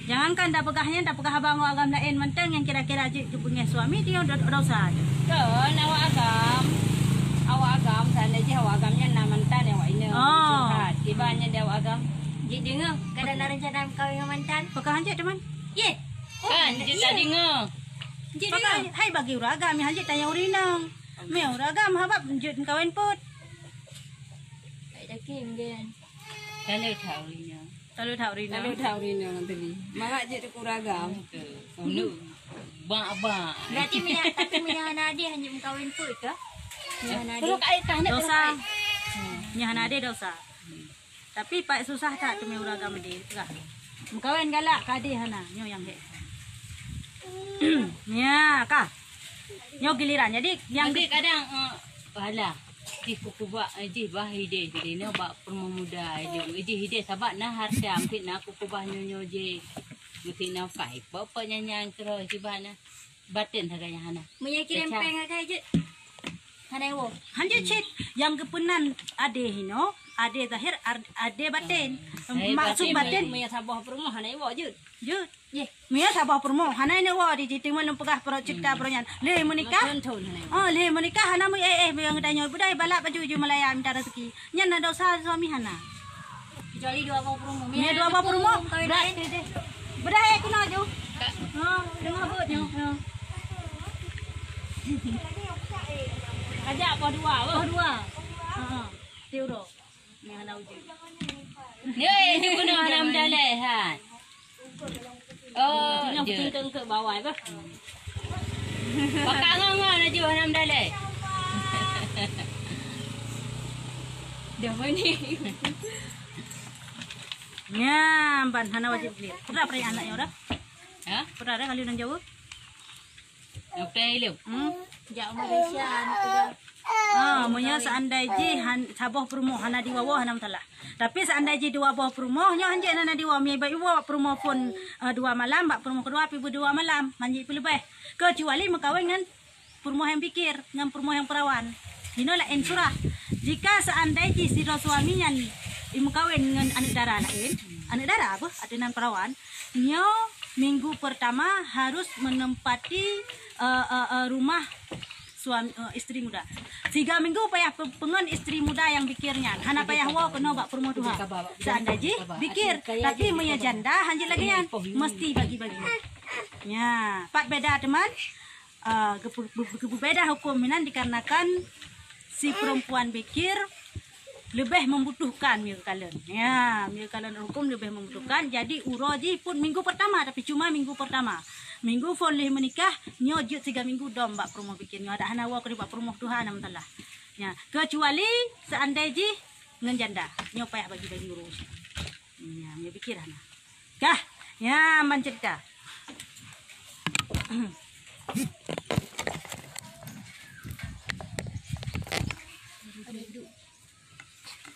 Jangankan dah peugah nyan, dah peugah abang awak agam laén mantong nyang kira-kira jeuet geupeungéh suami dia do-, dosa. Kon awak agam. Awak agam, seandai jih awak agam nyan na mantan awak inong. Oh. Curhat. Kiban nyan di awak agam. Jih deungoe, kada na rencana meukawen ngon mantan. Peugah hanjeuet teman. Ye. Kan, jeuet tadi ngo. Jih deungoe. Hai bagi ureueng agam, hanjeuet tanya ureueng inong. Mé ureueng agam habab jeuet meukawen put. Hai jakim gen. Kalau tahu rinyo. Kalau tahu rinyo. Kalau tahu rinyo nanti ni. Marak je tu kuragam. Ulu. Bak bak. Berarti minyak, tapi minyak hana adé hanya mengkawin put ke? Minyak hana adé. Dosa. Minyak hana adé dosa. Tapi pakai susah tak tu uragam adé. Mengkawin galak ke adé hana. Nyo yang hek. Ya, kah. Nyo giliran. Jadi yang kadang, eh, pahala. Jih kukubah, eh, jih bah ideh jadi nyoe bak peurumoh muda ideh. Jih ideh sabab na hareuta mungkin na kukubah nyoe-nyoe jih. Mungkin na kai papa nyan-nyan keudroe jih bah na. Baten sagai nyan hana. Meunyoe kirém péng sagai jeuet. Hana iwoe. Hanjeuet cit nyang geupeunan adé hinoe, adé zahir, ar-, adé baten. Maksud baten meunyoe saboh peurumoh hana iwoe jeuet. Jeuet. Meunyoe saboh peurumoh hana inong woe di jih teuma lôn peugah peurumoh ceuta peurumoh nyan. Lheueh meunikah. Oh, lheueh meunikah hana meu eh eh meunyoe geutanyoe beudai balak baju ju Malaya minta rezeki. Nyan na dosa suami hana. Kecuali dua boh peurumoh. Meunyoe dua boh peurumoh, beudai eh keunoe ju. Ha, deungoe buet nyoe. Ajak boh dua, boh dua. Ha. Tiuroe. Ni hana ujeuen. Ni, ni keunoe hana meudalai, ha. Oh, nyoe je. Beuteuntèe keu bawai bah. Pakak ngon-ngon laju hana meudalai. Dah meunan. Nyan ban hana wajéb clear. Peue peurayaan aneuk nyoe dah? Ha? Peue dah kali nan jaweueb? Oke, Ilum. Hmm? Jak Malaysia, aneuk muda. Ah, meunyoe seandai jih han-, saboh peurumoh hana diwoe hana masalah. Tapi seandai jih dua boh peurumoh nyoe hanjeuet hana diwoe, mi bak iwoe peurumoh phôn, eh, dua malam, bak peurumoh keudua pih beu dua malam, hanjeuet peuleubeh. Kecuali meukawen ngon peurumoh nyang bikir, ngon peurumoh nyang perawan. Hinoe laén surah. Jika seandai jih sidroe suami nyan imeukawen ngon aneuk dara laén, aneuk dara beuh, ateueh nan perawan, nyoe minggu pertama harus menempati, eh, eh, eh, rumah suami, eh, isteri muda. Tiga minggu payah pe-, peungon isteri muda nyang bikir nyan. Hana payah woe keunoe bak peurumoh tuha. Seandai jih bikir, tapi meunyoe janda hanjeuet lagèe nyan, mesti bagi-bagi. Nya, pat beda teuma, eh, geupe-, geupe-, geupeubeda huköm meunan dikarenakan si perempuan bikir leubeh membutuhkan meukalon. Ya, meukalon huköm leubeh membutuhkan. Jadi uroe jih pun minggu pertama, tapi cuma minggu pertama. Minggu phôn lheueh meunikah, nyoe jeuet tiga minggu dom bak peurumoh bikir nyoe. Adak hana woe keudeh bak peurumoh tuha na masalah. Ya, kecuali seandai jih ngon janda, nyoe payah bagi-bagi urus. Ya, nyoe bikir hana. Kah, ya, man cerita.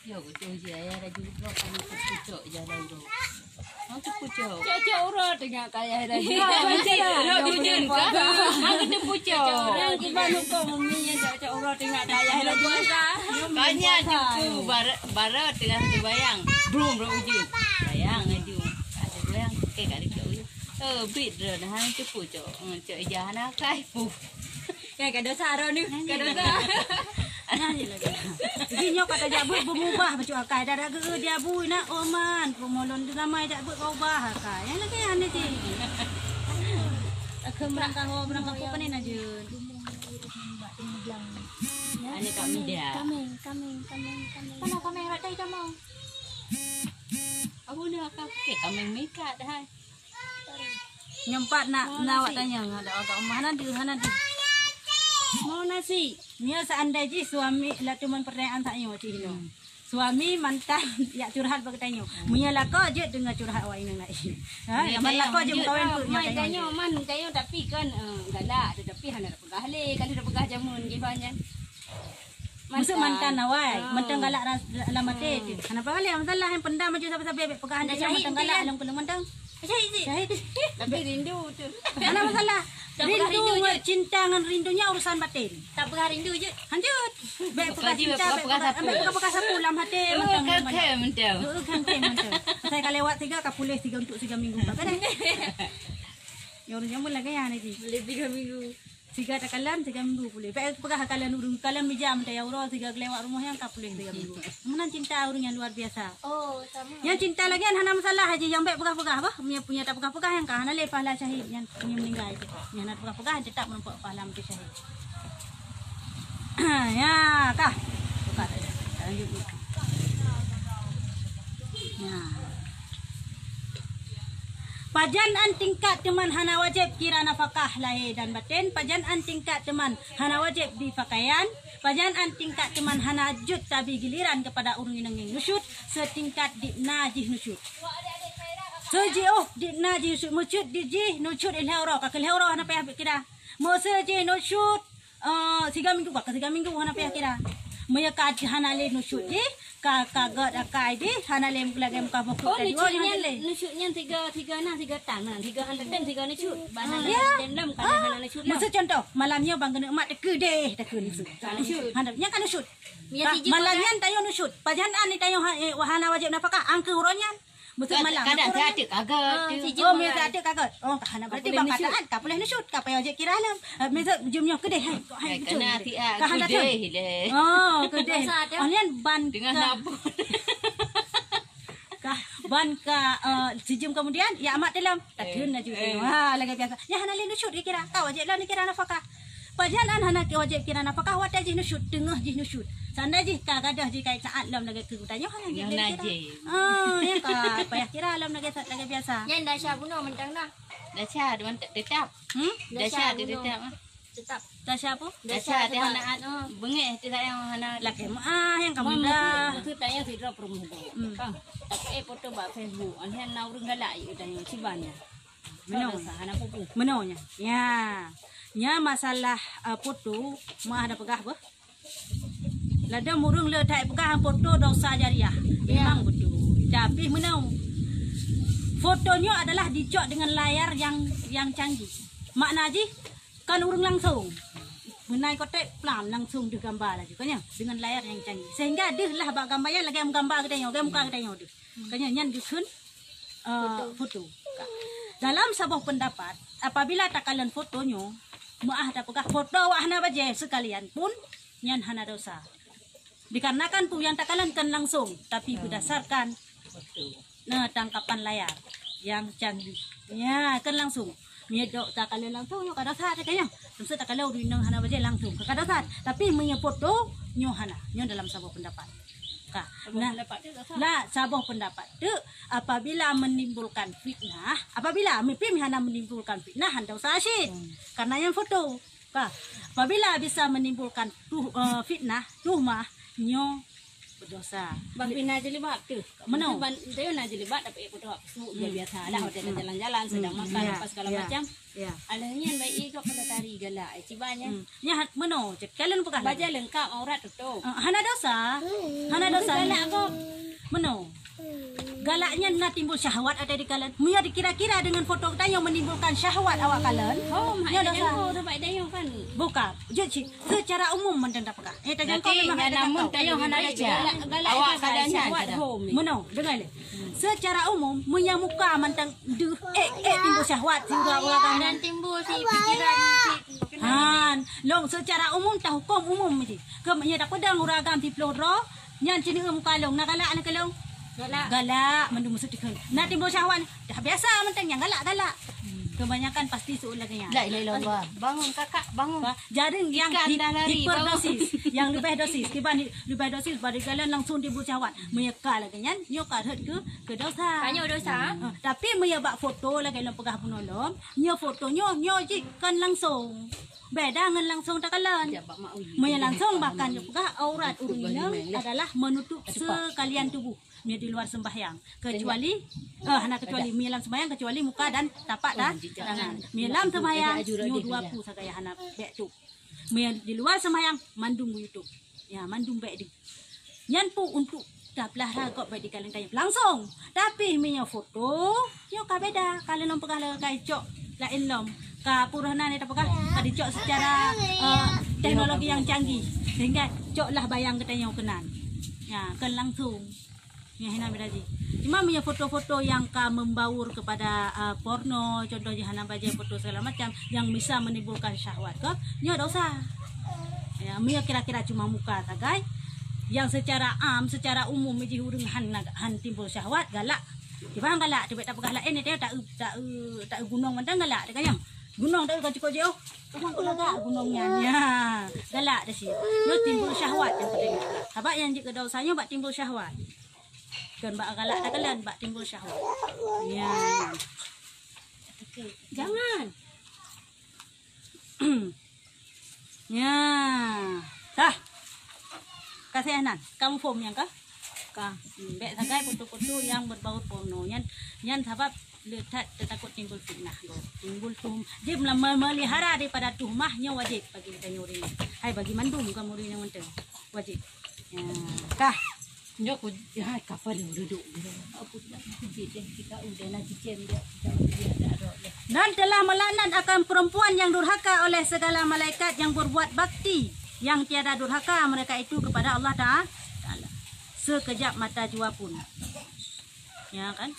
Yo, betul je, ayah dah jumpa kamu pucuk jalan tu. Mau tu pucuk. Cok-cok urat tengah kaya dah. Urat pucuk kah? Mau kita pucuk. Orang kiban hukum umi yang cok-cok urat tengah kaya dah. Banyak tu, bara, bara tengah tu bayang. Brum, brum uji. Bayang aju. Ada bayang. Okey, kat dekat uji. Eh, bit dah, dah, tu pucuk. Eh, cok ijah, hana kai pu. Kan ka dosa ro ni, ka dosa. Nyan je lagi. Jadi nyoe ka tajak beuet beumubah bacut akai. Dah, dah geu dia bui nak oman, peumolon tu ramai jak beuet kau ubah akai. Yang lagi aneh je. Aku merangkah ho, merangkah ho panen aja. Aneh kami dia. Kameng, kameng, kameng, kameng. Mana kameng rat tai kamu? Aku dah pakai kameng mikat dah. Nyoe pat nak, nak awak tanyong, ada agak rumah hana deuh, hana deuh. Mau nasi. Nyoe seandai jih suami, lah cuman pertanyaan tak nyoe cik Ino. Suami mantan yak curhat bak tanyoe. Meunyoe lakoe jeuet deungoe curhat awak inong laén. Ha, lamun lakoe jeuet meukawen peuet nyoe tanyoe. Mai tanyoe man tanyoe tapi kan, eh, galak tetapi hana peugah lé, kalau dah peugah jameun kiban nyan. Meusu mantan awai, mantan galak ras-, lam até tu. Hana peugah lé masalah, yang pendam aju sabe-sabe bek peugah hana syahid mantan galak lam keuneuk mantan. Syahid je. Syahid. Tapi rindu tu. Hana masalah. Rindu ngon cinta ngon rindu nyan urusan batin. Tak peugah rindu je. Lanjut. Bek peugah cinta, bek peugah, bek peugah sapu lam até mantan. Kan mantan. Kan mantan. Saya ka lewat tiga, ka puléh tiga untuk tiga minggu. Apa dah? Yang urus jameun lagi ya nanti. Boleh tiga minggu. Siga takalon, siga minggu puléh. Bèk peugah kalon ureueng, kalon meujam tayue uroe, siga geulewat rumoh nyan ka puléh siga minggu. Meunan cinta ureueng nyang luar biasa. Oh, sama. Nyang cinta lagèe nyan hana masalah haji, nyang bèk peugah-peugah bah. Meunyo, meunyo tapeugah-peugah nyang ka hana lé pahala syahid nyan, meunyo meuninggai. Nyang hana peugah-peugah tetap meureumpok pahala meuti syahid. Ya, kah. Buka tadi. Lanjut. Ya. Pajan an tingkat teuman hana wajéb kira nafakah lahé dan batén, pajan an tingkat teuman hana wajéb bri pakaian, pajan an tingkat teuman hana jeuet tabi giliran keupada ureueng inong nyang nusyut, seutingkat di na jih nusyut. Seujiôh di na jih nusyut, nusyut di jih nusyut lhèe uroe, ka keu lhèe uroe hana payah kira. Meuseu jih nusyut, Eh, siga minggu, ka siga minggu hana payah kira. Meunyo ka hana lé nusyut jih, ka, ka gèt akai jih, hana lé lagèe muka bukuk tadi. Oh, nusyut nyan, nusyut nyan tiga, tiga na, tiga tan na, tiga hana tem, tiga nusyut. Bah hana tem lom, ka hana nusyut lom. Meuseu contoh, malam nyoe ban keuneuk mat teukeudeh, teukeudeh nusyut. Hana, nyan ka nusyut. Malam nyan tanyoe nusyut. Pajan an tanyoe ha-, eh, hana wajéb nafakah, angkeu uroe nyan. Beutôi malam. Kadang saya atuk kaget. Oh, meusateuk kaget. Oh, ka hana berarti bak kataan ka puléh nusyut, ka payah jeuet kira lom. Meusateuk jeuem nyoe keudeh hai. Hai betul. Ka hana keudeh leh. Oh, keudeh. Oh, nyan ban tengah nabut. Ka ban ka, eh, sijeuem kemudian ya amat dalam. Takheun laju. Ha, lagèe biasa. Nya hana lé nusyut kira. Ka wajéb lom kira nafakah. Pajan an hana wajéb kira nafakah watèe jih nusyut, teungoh jih nusyut. Sanda jih ka gadôh jih kai saat lom lagèe keu geutanyoe hana jih. Ah, ya ka payah kira lom lagèe sa-, lagèe biasa. Nyan dasya bunoe mantong nah. Dasya dewan te-, tetap. Hmm? Dasya tetap. Tetap. Dasya apa? Dasya teh hana at-, beungéh teh sayang hana. Lagèe meuah nyang ka muda. Maksud tanya sidroe peurumuh. Hmm. Kan. Tapi eh foto bak Facebook, an hana ureueng galak yue tanya siban nya. Meunoe. Hana peue-peue. Meunoe nya. Ya. Nya masalah, eh, foto, meuah dah peugah beuh. Ladôm ureueng le that peugah foto dosa jariah. Ya. Memang betul. Tapi meunoe. Foto nyoe adalah dicok dengan layar yang, yang canggih. Makna jih kan ureueng langsung. Beunai kotek plan langsung deuh gamba laju kan ya, dengan layar yang canggih. Sehingga deuh lah bak gamba nyan lagèe gamba geutanyoe, lagèe muka geutanyoe deuh. Kan ya, nyan geukheun eh, foto. Dalam saboh pendapat, apabila takalon foto nyoe, meuah tapeugah foto awak hana bajèe seukalian pun, nyan hana dosa. Dikarenakan peue nyang takalon kan langsung, tapi berdasarkan, nah, tangkapan layar yang canggih. Ya, kan langsung. Meunyo dok takalon langsung, nyoe ka dosa, kata nyan. Maksud takalon ureueng inong hana bajèe langsung, ka dosa. Tapi meunyo foto, nyoe hana. Nyoe dalam saboh pendapat. Ka. Saboh pendapat tu dosa. Nah, saboh pendapat tu apabila menimbulkan fitnah, apabila mimpi hana menimbulkan fitnah, hana dosa cit. Hmm. Karena nyan foto. Ka. Apabila bisa menimbulkan tuh, eh, fitnah, tuhmah, nyoe Berdosa. Bang pih na jilbab tu. Meunoe. Ban, dia na jilbab tapi ikut awak su, hmm, biasa. Dah, hmm, jalan-jalan, sedang, hmm, makan, ya, apa segala, ya, macam. Ya. Alah nyan baik ikut pada tari galak, eh, ciba nyan. Hmm. Nya hat meunoe, cit kalen peugah. Baju lengkap, aurat tutup. Ah, hana dosa. Hana dosa. Galak kok. Meunoe. Galak nyan na timbul syahwat ateueh di kalen. Meunyoe dikira-kira dengan foto geutanyoe menimbulkan syahwat awak kalen. Oh, mak, nya dosa. Jangkau tu, Pak Dayung kan. Bukan. Jeuet cit. Seucara umum mantong tapeugah. Eh, tajangkau. Berarti memang nyan ada namun tahu. Tajang hana ada. Galak, galak. Awak itu galak nyan syahwat ada. Home. Meunoe, dengar lé. Seucara umum, meunyoe muka mantong deuh, eh, eh, timbul syahwat, si urat-urat. Dan timbul si pikiran, si. Han, lôn seucara umum, tahuköm umum je. Keu meunyoe tapeudong ureueng agam siplôh droe, nyan sineuk muka lôn, na galak na keu lôn? Galak. Galak, mandum maksud dikheun. Na timbul syahwat, dah biasa mantong nyang galak-galak. Kebanyakan pasti seuôt lagèe nyan. La ilaha illallah. Bangun, kakak, bangun. Ba-, jadi yang ikan hi-, dah lari, hiperdosis, bangun. Yang leubeh dosis, kiban hi-, leubeh dosis, bari galak langsung timbul syahwat. Meunyoe ka lagèe nyan, nyoe ka rhot keu, keu dosa. Ka nyoe dosa. Ha, tapi meunyoe bak foto lagèe lôn peugah bunoe lom, nyoe foto nyoe, nyoe jih kon langsung. Beda ngon langsung takalon. Meunyoe langsung bahkan nyoe peugah aurat ureueng inong adalah menutup sekalian tubuh. Meunyoe di luar sembahyang, kecuali, eh, hana kecuali, meunyoe lam sembahyang kecuali muka dan tapak ta-, tangan. Meunyoe lam sembahyang nyoe dua pu sagai hana bèk tup. Meunyoe di luar sembahyang mandum geuyue tup. Ya, mandum bèk deuh. Nyan pu untuk tapeulara gob bèk dikalon kayém langsung. Tapi meunyoe foto, nyoe ka beda. Ka lôn peugah lé ka icok laén lom. Ka peue rôh nan tapeugah, ka dicok secara, eh, teknologi yang canggih. Sehingga coklah bayang geutanyoe keunan. Ya, kon langsung. Nyan hina beda jih. Cuma meunyoe foto-foto nyang ka membaur kepada, eh, porno, contoh jih hana bajèe foto segala macam yang bisa menimbulkan syahwat ke, nyoe dosa. Ya, meunyoe kira-kira cuma muka sagai, yang secara am, secara umum jih ureueng han, han timbul syahwat, galak. Kiban galak, teubiet tapeugah laén, dia tak, tak, tak gunong mantong galak, dia kayang. Gunong tak ka cukup jauh. Gunong galak, gunong nyan. Ya, galak dah sih. Nyoe timbul syahwat yang penting. Sabab yang jeuet keu dosa nyoe bak timbul syahwat. Kon bak galak takalon, bak timbul syahwat. Ya. Jangan. Ya. Dah. Kasih nan. Kamu phom nyang kah? Ka. Bèk sagai foto-foto yang berbau porno. Nyan, nyan sabab le that teutakot timbul fitnah. Timbul tuhum. Jadi, meulihara daripada tuhmah nyoe wajib bagi geutanyoe ureueng. Hai bagi mandum kamoe ureueng nyang mantong. Wajib. Ya. Kah. Nyoe ku, ya, kapan yang duduk. Aku tidak, aku tidak, kita udah nanti cem dia, kita udah ada, ada, ada. Dan telah melaknat akan perempuan yang durhaka oleh segala malaikat yang berbuat bakti, yang tiada durhaka mereka itu kepada Allah Ta-, Taala. Sekejap mata jua pun. Ya kan?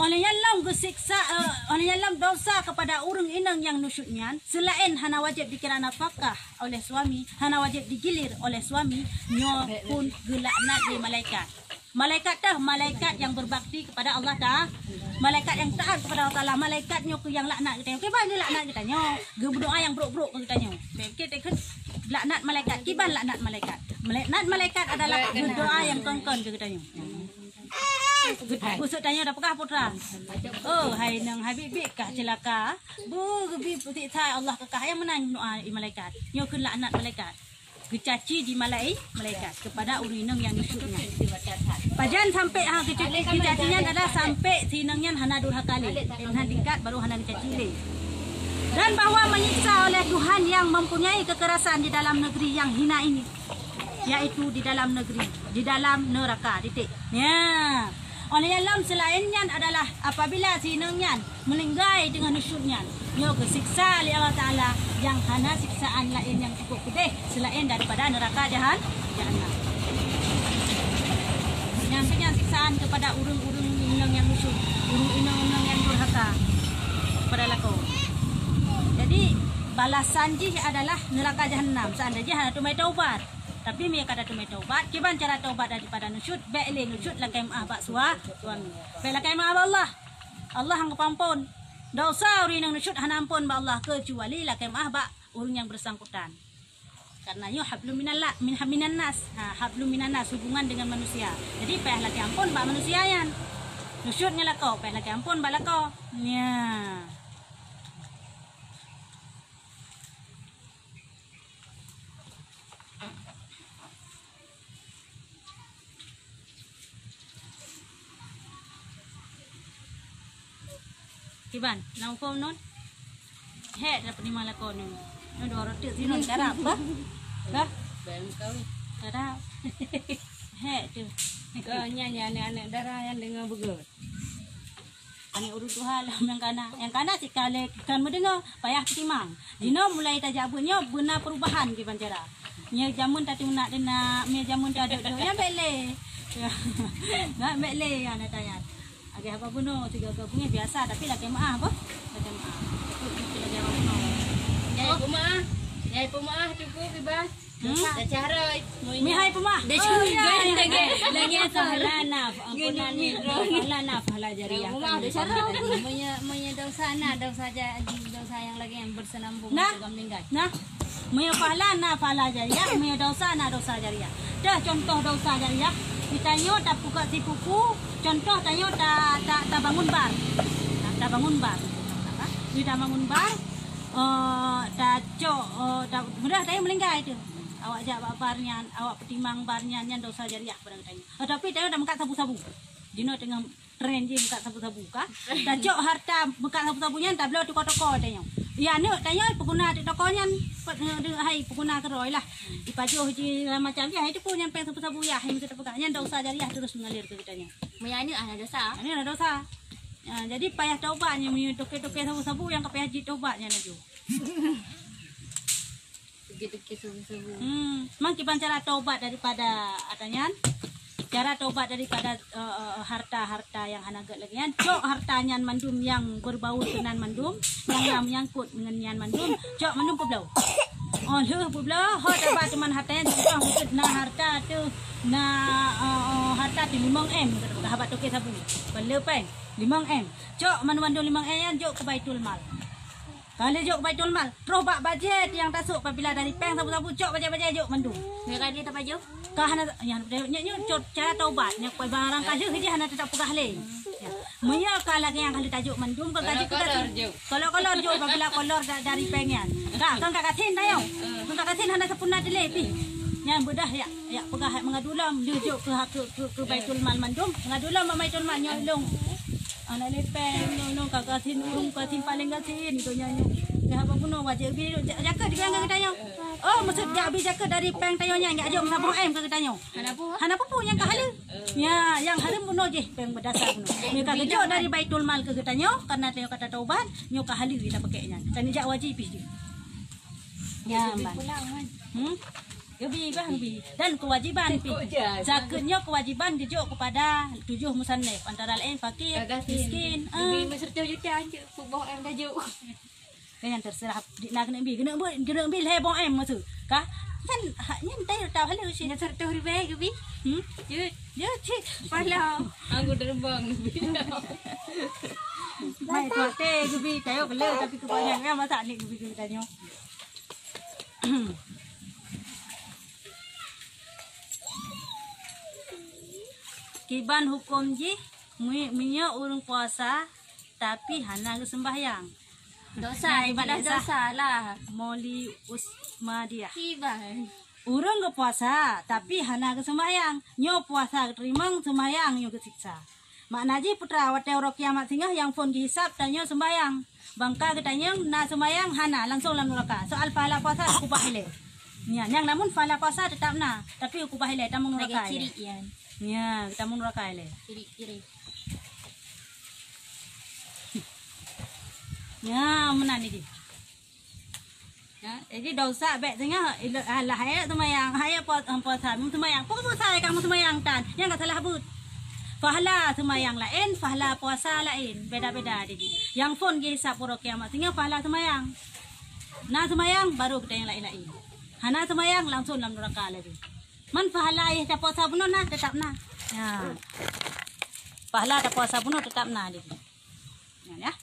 Oleh nyan lom geusiksa, eh, oleh nyan lom dosa kepada ureueng inong nyang nusyut nyan, seulaén hana wajéb dikira nafakah oleh suami, hana wajéb digilir oleh suami, nyoe pun geulaknat lé malaikat. Malaikat teuh, malaikat nyang berbakti kepada Allah Taala. Malaikat nyang taat kepada Allah Taala, malaikat nyoe keuh nyang laknat geutanyoe. Kiban geulaknat geutanyoe, geumeudoa nyang brok-brok keu geutanyoe. Bèk keu laknat malaikat, kiban laknat malaikat. Laknat malaikat adalah geumeudoa nyang kon-kon keu geutanyoe. Geutanyoe dah peugah putra. Oh, hai nang Habib, bit kah celaka. Bu, geubit putik thai Allah keu kah nyang meunan doa malaikat. Nyoe kheun laknat malaikat. Geucaci di malai-, malaikat kepada ureueng inong nyang nusyut nyan. Pajan sampai ha geucaci, geucaci nyan adalah sampai si inong nyan hana durhaka lé. Hana tingkat baru hana geucaci lé. Dan bahwa menyiksa oleh Tuhan yang mempunyai kekerasan di dalam negeri yang hina ini, yaitu di dalam negeri, di dalam neraka. Titik. Ya. Oleh nyan lom seulaén nyan adalah apabila si inong nyan meuninggai teungoh nusyut nyan, nyoe geusiksa lé Allah Taala nyang hana siksaan laén nyang cukup peudeh seulaén daripada neuraka jahan-, jahannam. Nyang keu nyan siksaan keupada ureueng-ureueng inong nyang nusyut, ureueng inong-inong nyang durhaka keupada lakoe. Jadi, balasan jih adalah neuraka jahannam seandai jih hana teumai taubat. Tapi meunyoe ka tateumé taubat, kiban cara taubat daripada nusyut? Bèk lé nusyut lakèe meu'ah bak sua-, suami. Bèk lakèe meu'ah bak Allah. Allah han geupeuampôn. Dosa ureueng nyang nusyut hana ampôn bak Allah, keucuali lakèe meu'ah bak ureueng nyang bersangkutan. Karena nyoe hablum minallah, min, minan nas. Ha, hablum minan nas, hubungan dengan manusia. Jadi, payah lakèe ampôn bak manusia nyan. Nusyut ngon lakoe, payah lakèe ampôn bak lakoe. Nya. Kiban, na hukôm non? Hék, dah peutimang lakoe nyoe. Nyoe dua roti sinon karab bah. Bah. Bayang kau. Karab. Hék tu. Kau nyan, nyan aneuk-aneuk dara nyang deungoe beugöt. Aneuk ureueng tuha lom nyang kana. Nyang kana cit ka lé kan meudeungoe, payah peutimang. Jinoe mulai tajak buet nyoe beuna perubahan kiban cara. Nyoe jameun tatunak deunak, nyoe jameun tadok-dok, nyan bék lé. Nyan bék lé, aneuk tanyan. Lagèe haba bunoe, sigoe-goe beungèh biasa, tapi lakèe meu'ah boh. Lakèe meu'ah. Tapi itu lagèe haba bunoe. Jai peumaah. Jai peumaah, cukup bebas. Hmm? Dah cahroi. Mihai peumaah. Dah cahroi. Oh, ya, ya. Lagèe, lagèe pahala naf-, ampunan ni. Pahala naf-, pahala jariah. Dah cahroi. Meunyoe, meunyoe dosa na, dosa ja-, dosa nyang lagèe nyang bersenambung. Nah. Juga meninggal. Nah. Meunyoe pahala na pahala jariah, meunyoe dosa na dosa jariah. Dah contoh dosa jariah, geutanyoe tapeugot sipupu, contoh tanyoe ta, ta, tabangun bar. Ta, tabangun bar. Di tabangun bar, eh, tacok, eh, ta, mudah tanyoe meuninggai tu. Awak jak bak bar nyan, awak peutimang bar nyan, nyan dosa jariah kepada geutanyoe. Eh, tapi tanyoe dah meukat sabu-sabu. Jinoe teungoh tren jih meukat sabu-sabu ka. Tacok harta meukat sabu-sabu nyan tabloe toko-toko tanyoe. Ya, aneuk tanyoe peuguna di toko nyan, pe-, de-, hai peuguna keudroe lah. Ipajoh jih macam jih, hai teupeue nyan péng sabu-sabu yah, hai meuteupeukat. Nyan dosa jariah terus mengalir keu geutanyoe. Meunyoe aneuk hana dosa. Aneuk hana dosa. Ya, jadi payah taubat nyan, meunyoe toke-toke sabu-sabu nyang ka payah jitobat nyan laju. Teuke-teuke sabu-sabu. Hmm, mang kiban cara tobat daripada ata nyan? Cara tobat daripada, eh, eh, harta-harta nyang hana gèt lagèe nyan. Cok harta nyan mandum nyang berbau keunan mandum, nyang na meunyangkut ngon nyan mandum, cok mandum peubloe. Oh, lheueh peubloe, ho taba teuma harta nyan, contoh meukeut na harta tu, na, eh, eh, harta tu limong M, kata bak toke sabu. Peuleueh péng, limong M. Cok mandum-mandum limong M nyan jok keu Baitul Mal. Ka lheueh jok Baitul Mal, troh bak bajet nyang tasôk apabila dari péng sabu-sabu, cok bajet-bajet jok mandum. Nyoe ka lheueh tapajoh? Ka hana, nyan, nyan, nyan, cok cara taubat, nyan barang ka lheueh jih hana teupeugah lé. Ya. Meunyoe ka lagèe nyang ka lheueh tajok mandum, ka jok, kolor-kolor jok apabila kolor da-, dari péng nyan. Ka, kon ka gasien tanyoe. Kon ka gasien hana sapeue na dilé pih. Nyan beudah yak, yak peugah yak meungadu lom, lheueh jok keu, keu, keu, keu Baitul Mal mandum, meungadu lom bak Baitul Mal nyoe lôn. Hana lé péng, nyoe, nyoe ka gasien, ureueng gasien, paleng gasien donya nyoe. Dah haba bunoe wajéb bi ja-, jakeuet di péng geutanyoe. Oh, maksud jak bi jakeuet dari péng tanyoe nyan, jak jok meusaboh M keu geutanyoe. Hana peue? Hana peue-peue nyang ka haleue. Ya, nyang haleue bunoe jih péng meudasar bunoe. Nyoe ka geujok dari Baitul Mal keu geutanyoe, karena tanyoe ka tatobat, nyoe ka haleue tapakèk nyan. Tanyoe jak wajéb pih jih. Ya, Mbak. Hmm? Geubi, bah, geubi. Dan kewajiban pih. Zakeuet nyoe kewajiban geujok kepada tujoh musannif, antara laén fakir, miskin. Geubi, ah, meuseureutoh juta, cuk, peuboh M tajok. Kan nyan terserah di na keuneuk bi, keuneuk bi, keuneuk bi lhèe boh M maksud. Ka? Kan hak nyan tai tau haleue cit. Nyan seureutoh ribèe geubi. Hmm? Jeuet. Jeuet cit. Pahala. Anggur terbang geubi. Mai tuate geubi, tayo keu le, tapi keu banyak kan masak ni geubi geutanyoe. Kiban huköm jih, mi-, meunyoe ureuëng puasa tapi hana geuseumbahyang? Dosa, nah, ibadah dosa lah. Moli Usmadiah. Kiban. Ureuëng geupuasa tapi hana geuseumbahyang, nyoe puasa geuteurimong, seumbahyang nyoe geusiksa. Makna jih peue teuma, watèe uroe kiamat singoh nyang phon geuhisab tanyoe seumbahyang. Bangka geutanyong na seumbahyang hana, langsong lam nuraka. Soal pahala puasa keubah ilèe. Nya, nyang namun pahala puasa teutap na, tapi keubah ilèe tamong nuraka ilèe. Lagèe cirik nyan. Nya, tamong nuraka ilèe. Cirik-cirik. Nya, meunan jih. Ya, jadi dosa bèk singoh, ilo-, alah, hai seumayang, hai po-, em, puasa, em, seumayang. Peue puasa ka meuseumayang tan? Nyang ka salah buet. Pahala seumayang laén, pahala puasa laén, beda-beda jih. Nyang phon geuhisab uroe kiamat singoh pahala seumayang. Na seumayang, baru kita nyang laén-laén. Hana seumayang, langsong lam nuraka laju. Man pahala yeh tapuasa bunoe na, teutap na. Ya. Pahala tapuasa bunoe teutap na jih. Ya, ya.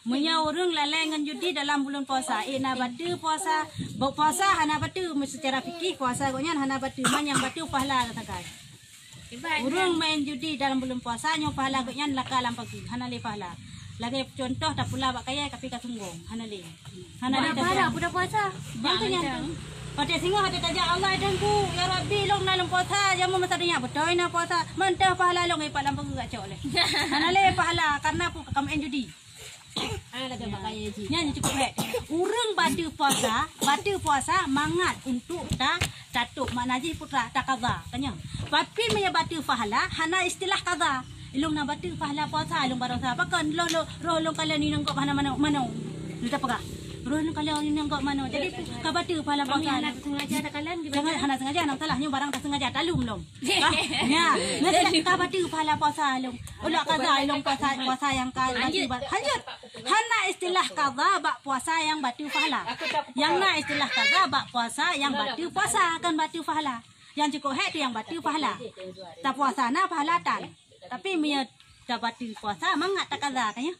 Meunyoe ureuëng lalai ngon judi dalam buleuen puasa, ék na bateue puasa, bak puasa hana bateue, seucara fikih puasa gobnyan hana bateue, man nyang bateue pahala sagai. Ureuëng main judi dalam buleuen puasa, nyoe pahala gobnyan laka lam pageue, hana lé pahala. Lagèe contoh, tapula bak kayèe tapi ka sunggong, hana lé. Hana lé pahala, tapula. Buleuen puasa. Nyan tu, nyan tu. Watèe singoh watèe tajak, "Allah Tuhanku, ya Rabbi, lôn na lôn puasa, jameun masa donya beutôi na puasa, mantong pahala lôn ipat lam peugeuh cok lé." Hana lé pahala, karena peue ka meu'en judi. Ah, lagèe bak kaya jih. Nyan cukôp hék. Ureueng bateue puasa, bateue puasa mangat untuk ta-, tatôp, makna jih putra, takaza. Tanya. Tapi meunyo bateue pahala, hana istilah kaza. Ilôn na bateue pahala puasa, ilôn barosa. Pakon lôn, lôn, roh lôn kalon inong gob hana manoe, manoe. Lôn tapeugah. Roh lôn kalon inong gob manoe. Jadi, ka bateue pahala puasa. Hana sengaja takalon, hana sengaja, hana masalah. Nyoe barang tasengaja, talum lom. Ka, nya, nya, ka bateue pahala puasa lom. Ulak kaza lom puasa, puasa nyang ka bateue ba-, hanjeuet. Hana istilah kaza bak puasa nyang bateue pahala. Nyang na istilah kaza bak puasa nyang bateue puasa, kon bateue pahala. Nyang cukôp hék tu nyang bateue pahala. Tapuasa na pahala tan. Tapi meunyo tabateue puasa, mangat takaza kan nyo.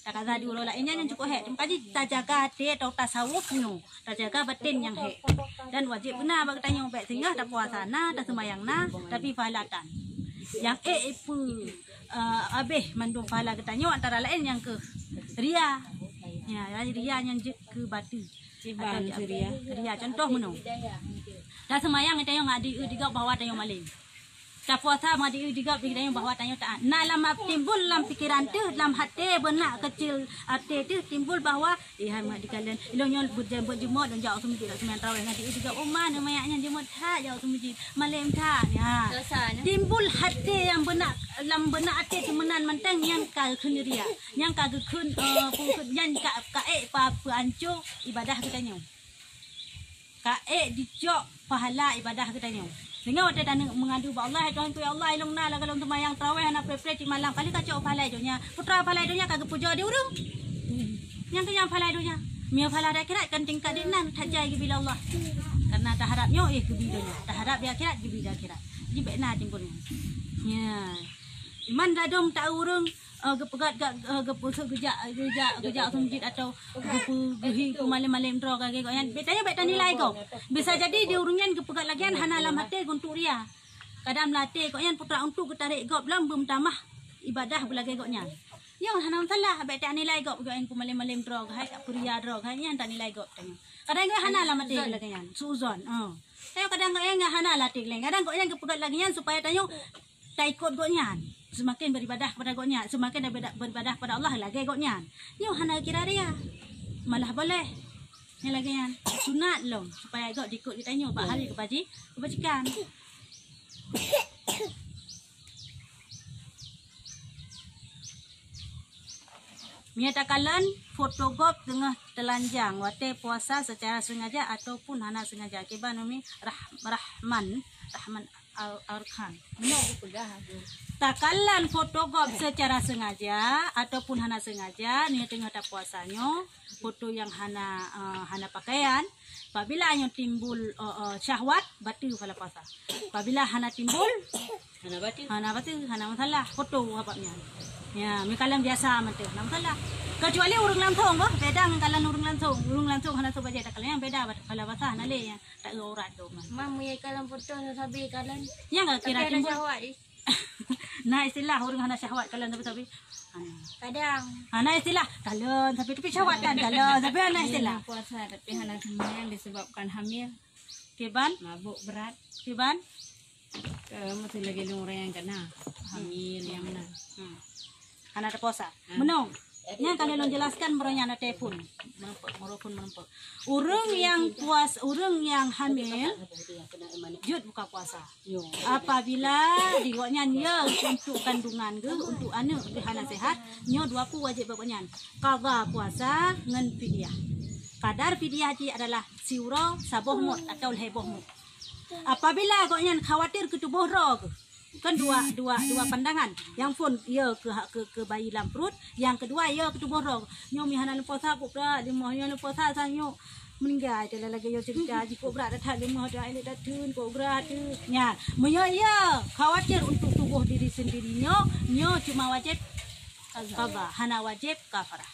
Takaza di uroe laén nyan nyang cukôp hék. Maka jih tajaga até atau tasawuf nyoe. Tajaga batén nyang hék. Dan wajéb beuna bak geutanyoe bèk singoh tapuasa na, taseumayang na, tapi pahala tan. Nyang ék ipeue, eh, abéh mandum pahala geutanyoe antara laén nyang keuh ria. Ya, ria nyan jeuet keu bateue. Atau ria. Ria, contoh meunoe. Taseumayang tanyoe ngat di-, digob bahwa tanyoe malém. Tapuasa meudiu digab di tanyoe bahwa tanyoe taat. Na lam timbul lam pikeran teuh, lam até beunak keucil até teuh timbul bahwa, "Eh, hai mak dikalon, ilôn nyoe beujeumot lôn jak u seumeujid, lôn seumayang tarawih ngon diu digab." Oh, ma, manyak nyan jeumot that jak u seumeujid, malém that. Ha. Dosa nyan. Timbul até nyang beunak, lam beunak até teuh meunan mantong nyang ka geukheun ria. Nyang ka geukheun, eh, peue nyan ka, ka ék pa-, peuancô ibadah geutanyoe. Ka ék dicok pahala ibadah geutanyoe. Singoh watèe taneuk meungadu bak Allah, "Hai Tuhanku, ya Allah, ilôn na lagèe lôn seumayang tarawih hana preh-preh cit malam, ka lheueh kacok pahala donya." Putra pahala donya ka geupujoe di ureueng. Nyang keu nyang pahala donya. Meunyo pahala di akhirat kan tingkat di nan, that jai geubri lé Allah. Karena taharap nyoe, eh, geubri donya. Taharap di akhirat, geubri di akhirat. Jadi bèk na timbul nyan. Ya. Iman ladôm ta ureueng, eh, geupeugah, ga-, eh, geupeu-, geujak, geujak, geujak u seumeujid atau geupeu-, geuhi peumalém-malém droe lagèe gobnyan. Bèk tanyoe bèk tanilai gob. Bisa jadi di ureueng nyan geupeugah lagèe nyan hana lam até geuh untuk ria. Kadang lam até gobnyan putra untuk geutarek gob lom beumeutamah ibadah beulagèe gobnyan. Nyoe hana masalah, bèk tanilai gob gobnyan peumalém-malém droe keuhai, peuria droe keuhai, nyan tanilai gob tanyoe. Kadang gobnyan hana lam até lagèe nyan, suuzon. Oh. Tanyoe kadang gobnyan hana lam até lé. Kadang gobnyan geupeugah lagèe nyan supaya tanyoe taikot gobnyan, seumaken beribadah kepada gobnyan, seumaken beribadah kepada Allah lagèe gobnyan. Nyoe hana kira ria, malah boleh. Nyan lagèe nyan, sunat lom supaya gob diikot geutanyoe bak hari keubaji-, keubajikan. Meunyo takalon foto gob teungoh teulanjang watèe puasa secara sengaja ataupun hana sengaja. Kiban Umi Rah-, Rahman, Rahman Al-, Arkan. Takalon foto gob secara sengaja ataupun hana sengaja, nyoe teungoh tapuasa nyoe, foto nyang hana, eh, hana pakaian, apabila nyoe timbul, eh, eh, syahwat, bateue pahala puasa. Apabila hana timbul, hana bateue. Hana bateue, hana masalah. Foto sabab nyan. Ya, meukalon biasa mantong, hana masalah. Kecuali ureueng langsong, bah, beda ngon kalon ureueng langsong. Ureueng langsong hana soe bajèe takalon, nyang beda bak-, pahala puasa hana lé, ya. Tak aurat tu, mah. Mah, meunyo kalon foto sabe kalon. Nyang ka kira timbul. Tapi ada syahwat, ih. Na istilah ureueng hana syahwat kalon sabe-sabe. Hana. Kadang. Hana istilah kalon sabe, tapi syahwat kan kalon sabe, hana istilah. Puasa tapi hana seumayang disebabkan hamil. Kiban? Mabuk berat. Kiban? Ke meusti lagèe lôn ureueng nyang ka na. Hamil nyang na. Hmm. Hana tapuasa. Hmm. Meunoe. Nyan ka lôn jelaskan meunyoe nyan na telepon. Meureumpok, meureumpok, meureumpok. Ureueng nyang puas-, ureueng nyang hamil jeuet buka puasa. Apabila di gobnyan ya untuk kandungan geuh, untuk aneuk geuh hana sehat, nyoe dua peue wajéb bak gobnyan. Qadha puasa ngon fidyah. Kadar fidyah jih adalah siuroe saboh mot atau lhèe boh mot. Apabila gobnyan khawatir keu tuboh droe geuh, kan dua, dua, dua pandangan. Nyang phôn ya keu, keu, keu bayi lam pruet, nyang keudua ya keu tuboh droe. Nyoe meuhana lôn puasa, kok brat leumoh, nyoe lôn puasa sang nyoe meuninggai. Teulah lagèe nyoe cerita, jih kok brat that leumoh, dak ilèe dateun, kok brat tu. Nyan, meunyoe ya khawatir untuk tuboh diri sendiri nyoe, nyoe cuma wajéb qadha, hana wajéb kafarah.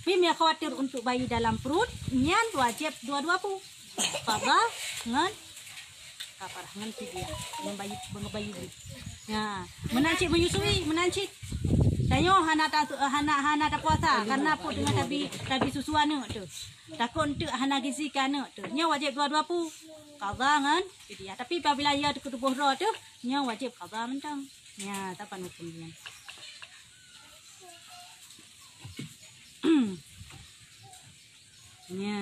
Tapi meunyoe khawatir untuk bayi dalam pruet, nyan wajéb dua-dua peue. Qadha ngon kafarah, ngon fidyah, ngon bayi, ngon bayi bri. Ya, meunan cit menyusui, meunan cit. Tanyoe hana ta-, hana, hana tapuasa karena peue teungoh tabi, tabi susu aneuk teuh. Takot enteuk hana gizi keu aneuk teuh. Nyoe wajéb dua-dua peue. Qadha ngon fidyah. Tapi apabila ia teuh keu tuboh droe teuh, nyoe wajéb qadha mantong. Nya, saban huköm nyan. Nya.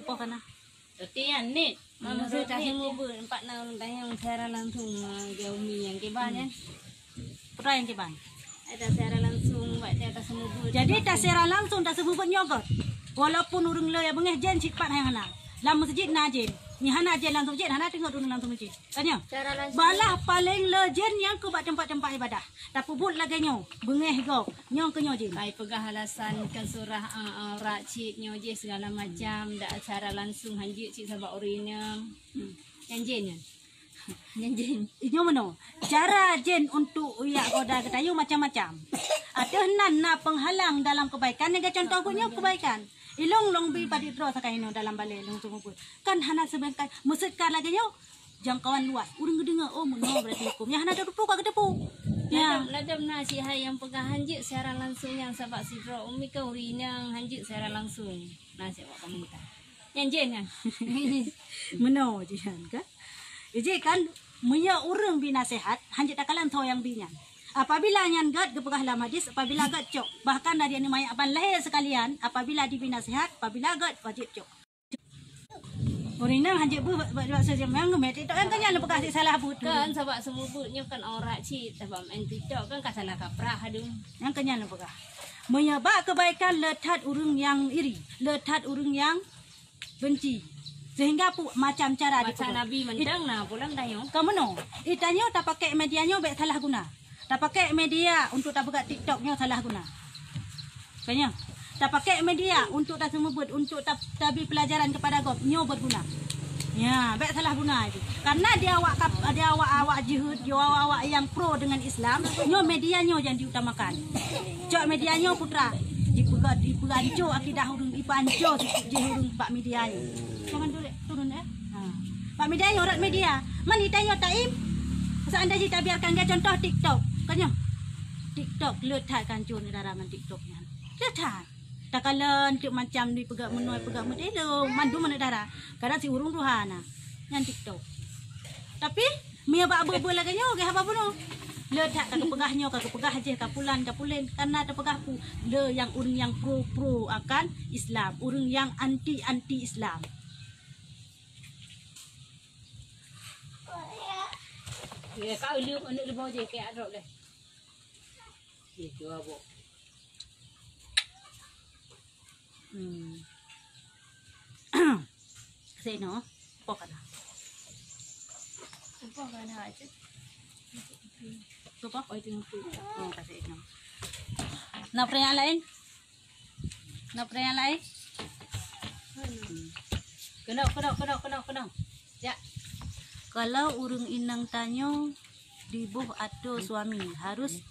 Upah kana? Roti nyan nit. Menurut nit. Taseumubeut empat na ureueng tanyong secara langsung, eh, Umi nyang kiban nyan. Putra nyang kiban. Ada secara langsung, buat dia taseumubeut. Jadi, ta secara langsung taseumubeut nyoe göt. Walaupun ureueng le nyang beungéh jén cit pat hai hana. Lam meuseujid na jén. Nyan hana jén lam meuseujid, hana teungoh ureueng lam meuseujid. Tanya. Secara langsung. Balah paléng le jén nyang keu bak teumpat-teumpat ibadah. Tapeubuet lagèe nyoe, beungéh gob, nyoe keu nyoe jén. Kai peugah alasan kan surah, eh, aurat cit nyoe jih segala macam, dak secara langsung hanjeuet cit sabab ureueng inong. Hmm. Nyan jén nyan. Nyan jén. Nyoe meunoe, cara jén untuk uyak goda geutanyoe macam-macam. Ateueh nan na penghalang dalam kebaikan, nyang contoh buet nyoe kebaikan. Ilong long bi padit droe sakai inoe dalam balè long sungguh buet. Kan hana seubengkai, meuseut ka lagèe nyoe, jangkauan luas. Ureueng geudeungoe, oh, meunoe berarti huköm. Nyang hana tateupeue ka geuteupeue. Nya. Ladom, ladom na cit hai nyang peugah hanjeuet secara langsung nyan sabab sidroe Umi kan ureueng inong hanjeuet secara langsung. Na cit awak pemerintah. Nyan jén nyan. Meunoe jih nyan kan. Jih kan, meunyoe ureueng bi naseuhat, hanjeuet takalon soe nyang bi nyan. Apabila nyan göt geupeugah lam hadis, apabila göt cok. Bahkan dari aneuk manyak ban lahé seukalian, apabila dibi naseuhat, apabila göt wajéb cok. Ureueng inong hanjeuet beu bak, bak, bak seujem nyang geumè TikTok, nyang keu nyan lôn peugah cit salah buet. Kan sabab seumubeut nyoe kan aurat cit, sabab main TikTok kan ka salah kaprah aduh. Nyang keu nyan lôn peugah. Meunyoe bak keubaikan le that ureueng nyang iri, le that ureueng nyang benci. Sehingga pu-, macam cara. Macam dipeubuet. Nabi mantong na pulang tanyoe. Ka meunoe, i tanyoe tapakèk media nyoe bèk salah guna. Tapakèk media untuk tapeugah TikTok nyoe salah guna. Ka nyoe. Tapakèk media untuk taseumubeut, untuk ta-, tabi pelajaran kepada gob, nyoe berguna. Nya, bèk salah guna jih. Karena di awak kap-, di awak-awak jeuhet, di awak-awak nyang pro dengan Islam, nyoe media nyoe nyang diutamakan. Cok media nyoe putra, dipeugah, dipeuhanco akidah ureueng, dipeuhanco sikuk jih ureueng bak media nyoe. Jangan turun, turun, eh. Ha. Bak media nyoe, rot media. Man ita nyoe taim, seandai jih tabiarkan, geucontoh TikTok. Ka nyoe. TikTok le that ka hancô aneuk dara ngon TikTok nyan. Le that. Takalon teuk macam dipeugah meunoe, peugah meunoe, mandum aneuk dara. Kadang si ureueng tuha na. Nyan TikTok. Tapi, meunyoe bak beu-beu lagèe nyoe, geuh haba bunoe. Le that ka geupeugah nyoe, ka geupeugah jih, ka pulan, ka pulen. Karena tapeugah pu-, le nyang ureueng nyang pro-pro akan Islam, ureueng nyang anti-anti Islam. Ya, ka uleueng aneuk leumo jih, keu adrop deh. Itu abok. Hmm. Seno, poh kana. Poh kana aja. Tu poh? Oh, itu yang tu. Oh, kasih no. Na pertanyaan lain? Na pertanyaan lain? Hmm. Keunoe, keunoe, keunoe, keunoe, keunoe. Ya. Kalau ureueng inong tanyoe diboh ateueh suami, harus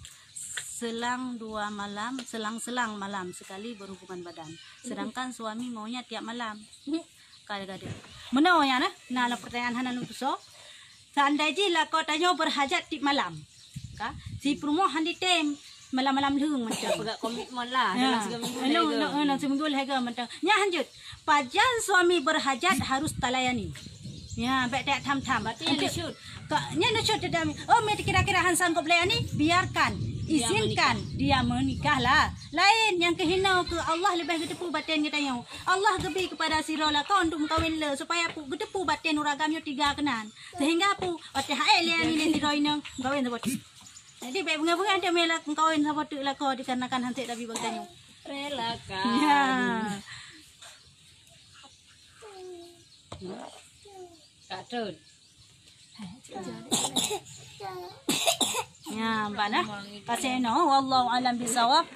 selang dua malam, selang-selang malam sekali berhubungan badan. Sedangkan suami maunya tiap malam. Ka lagèe deuh. Meunoe nyan, eh? Na, na pertanyaan hana lôn tusoe. Seandai jih lakoe tanyoe berhajat tiep malam. Ka? Si peurumoh han jitem malam-malam lheueng mantong. Peugah komitmen lah, ya, dalam seminggu lhèe go. Dalam seminggu lhèe go mantong. Nyan hanjeuet. Pajan suami berhajat harus talayani. Ya, bèk tajak tham-tham. Berarti nyan nusyuz. Ka, nyan nusyuz teuh. Oh, meunyo kira-kira han sanggup layani, biarkan. Izinkan dia menikah lah. Laén nyang keuhinoe keu Allah leubeh geuteupeue batén geutanyoe. Allah geubri keupada sidroe lakoe untuk meukawen le, supaya pu-, geuteupeue batén ureueng agam nyoe tiga keunan. Sehingga pu-, watèe hase lé nyan lé sidroe inong, meukawen saboh teuk. Jadi, bèk beungèh-beungèh teuh meukawen saboh teuk lakoe dikarenakan han sép tabi bak geutanyoe. Relakan. Ya. Kak Tun. Ya, ban, eh. Kasih no, wallahu alam bisawab.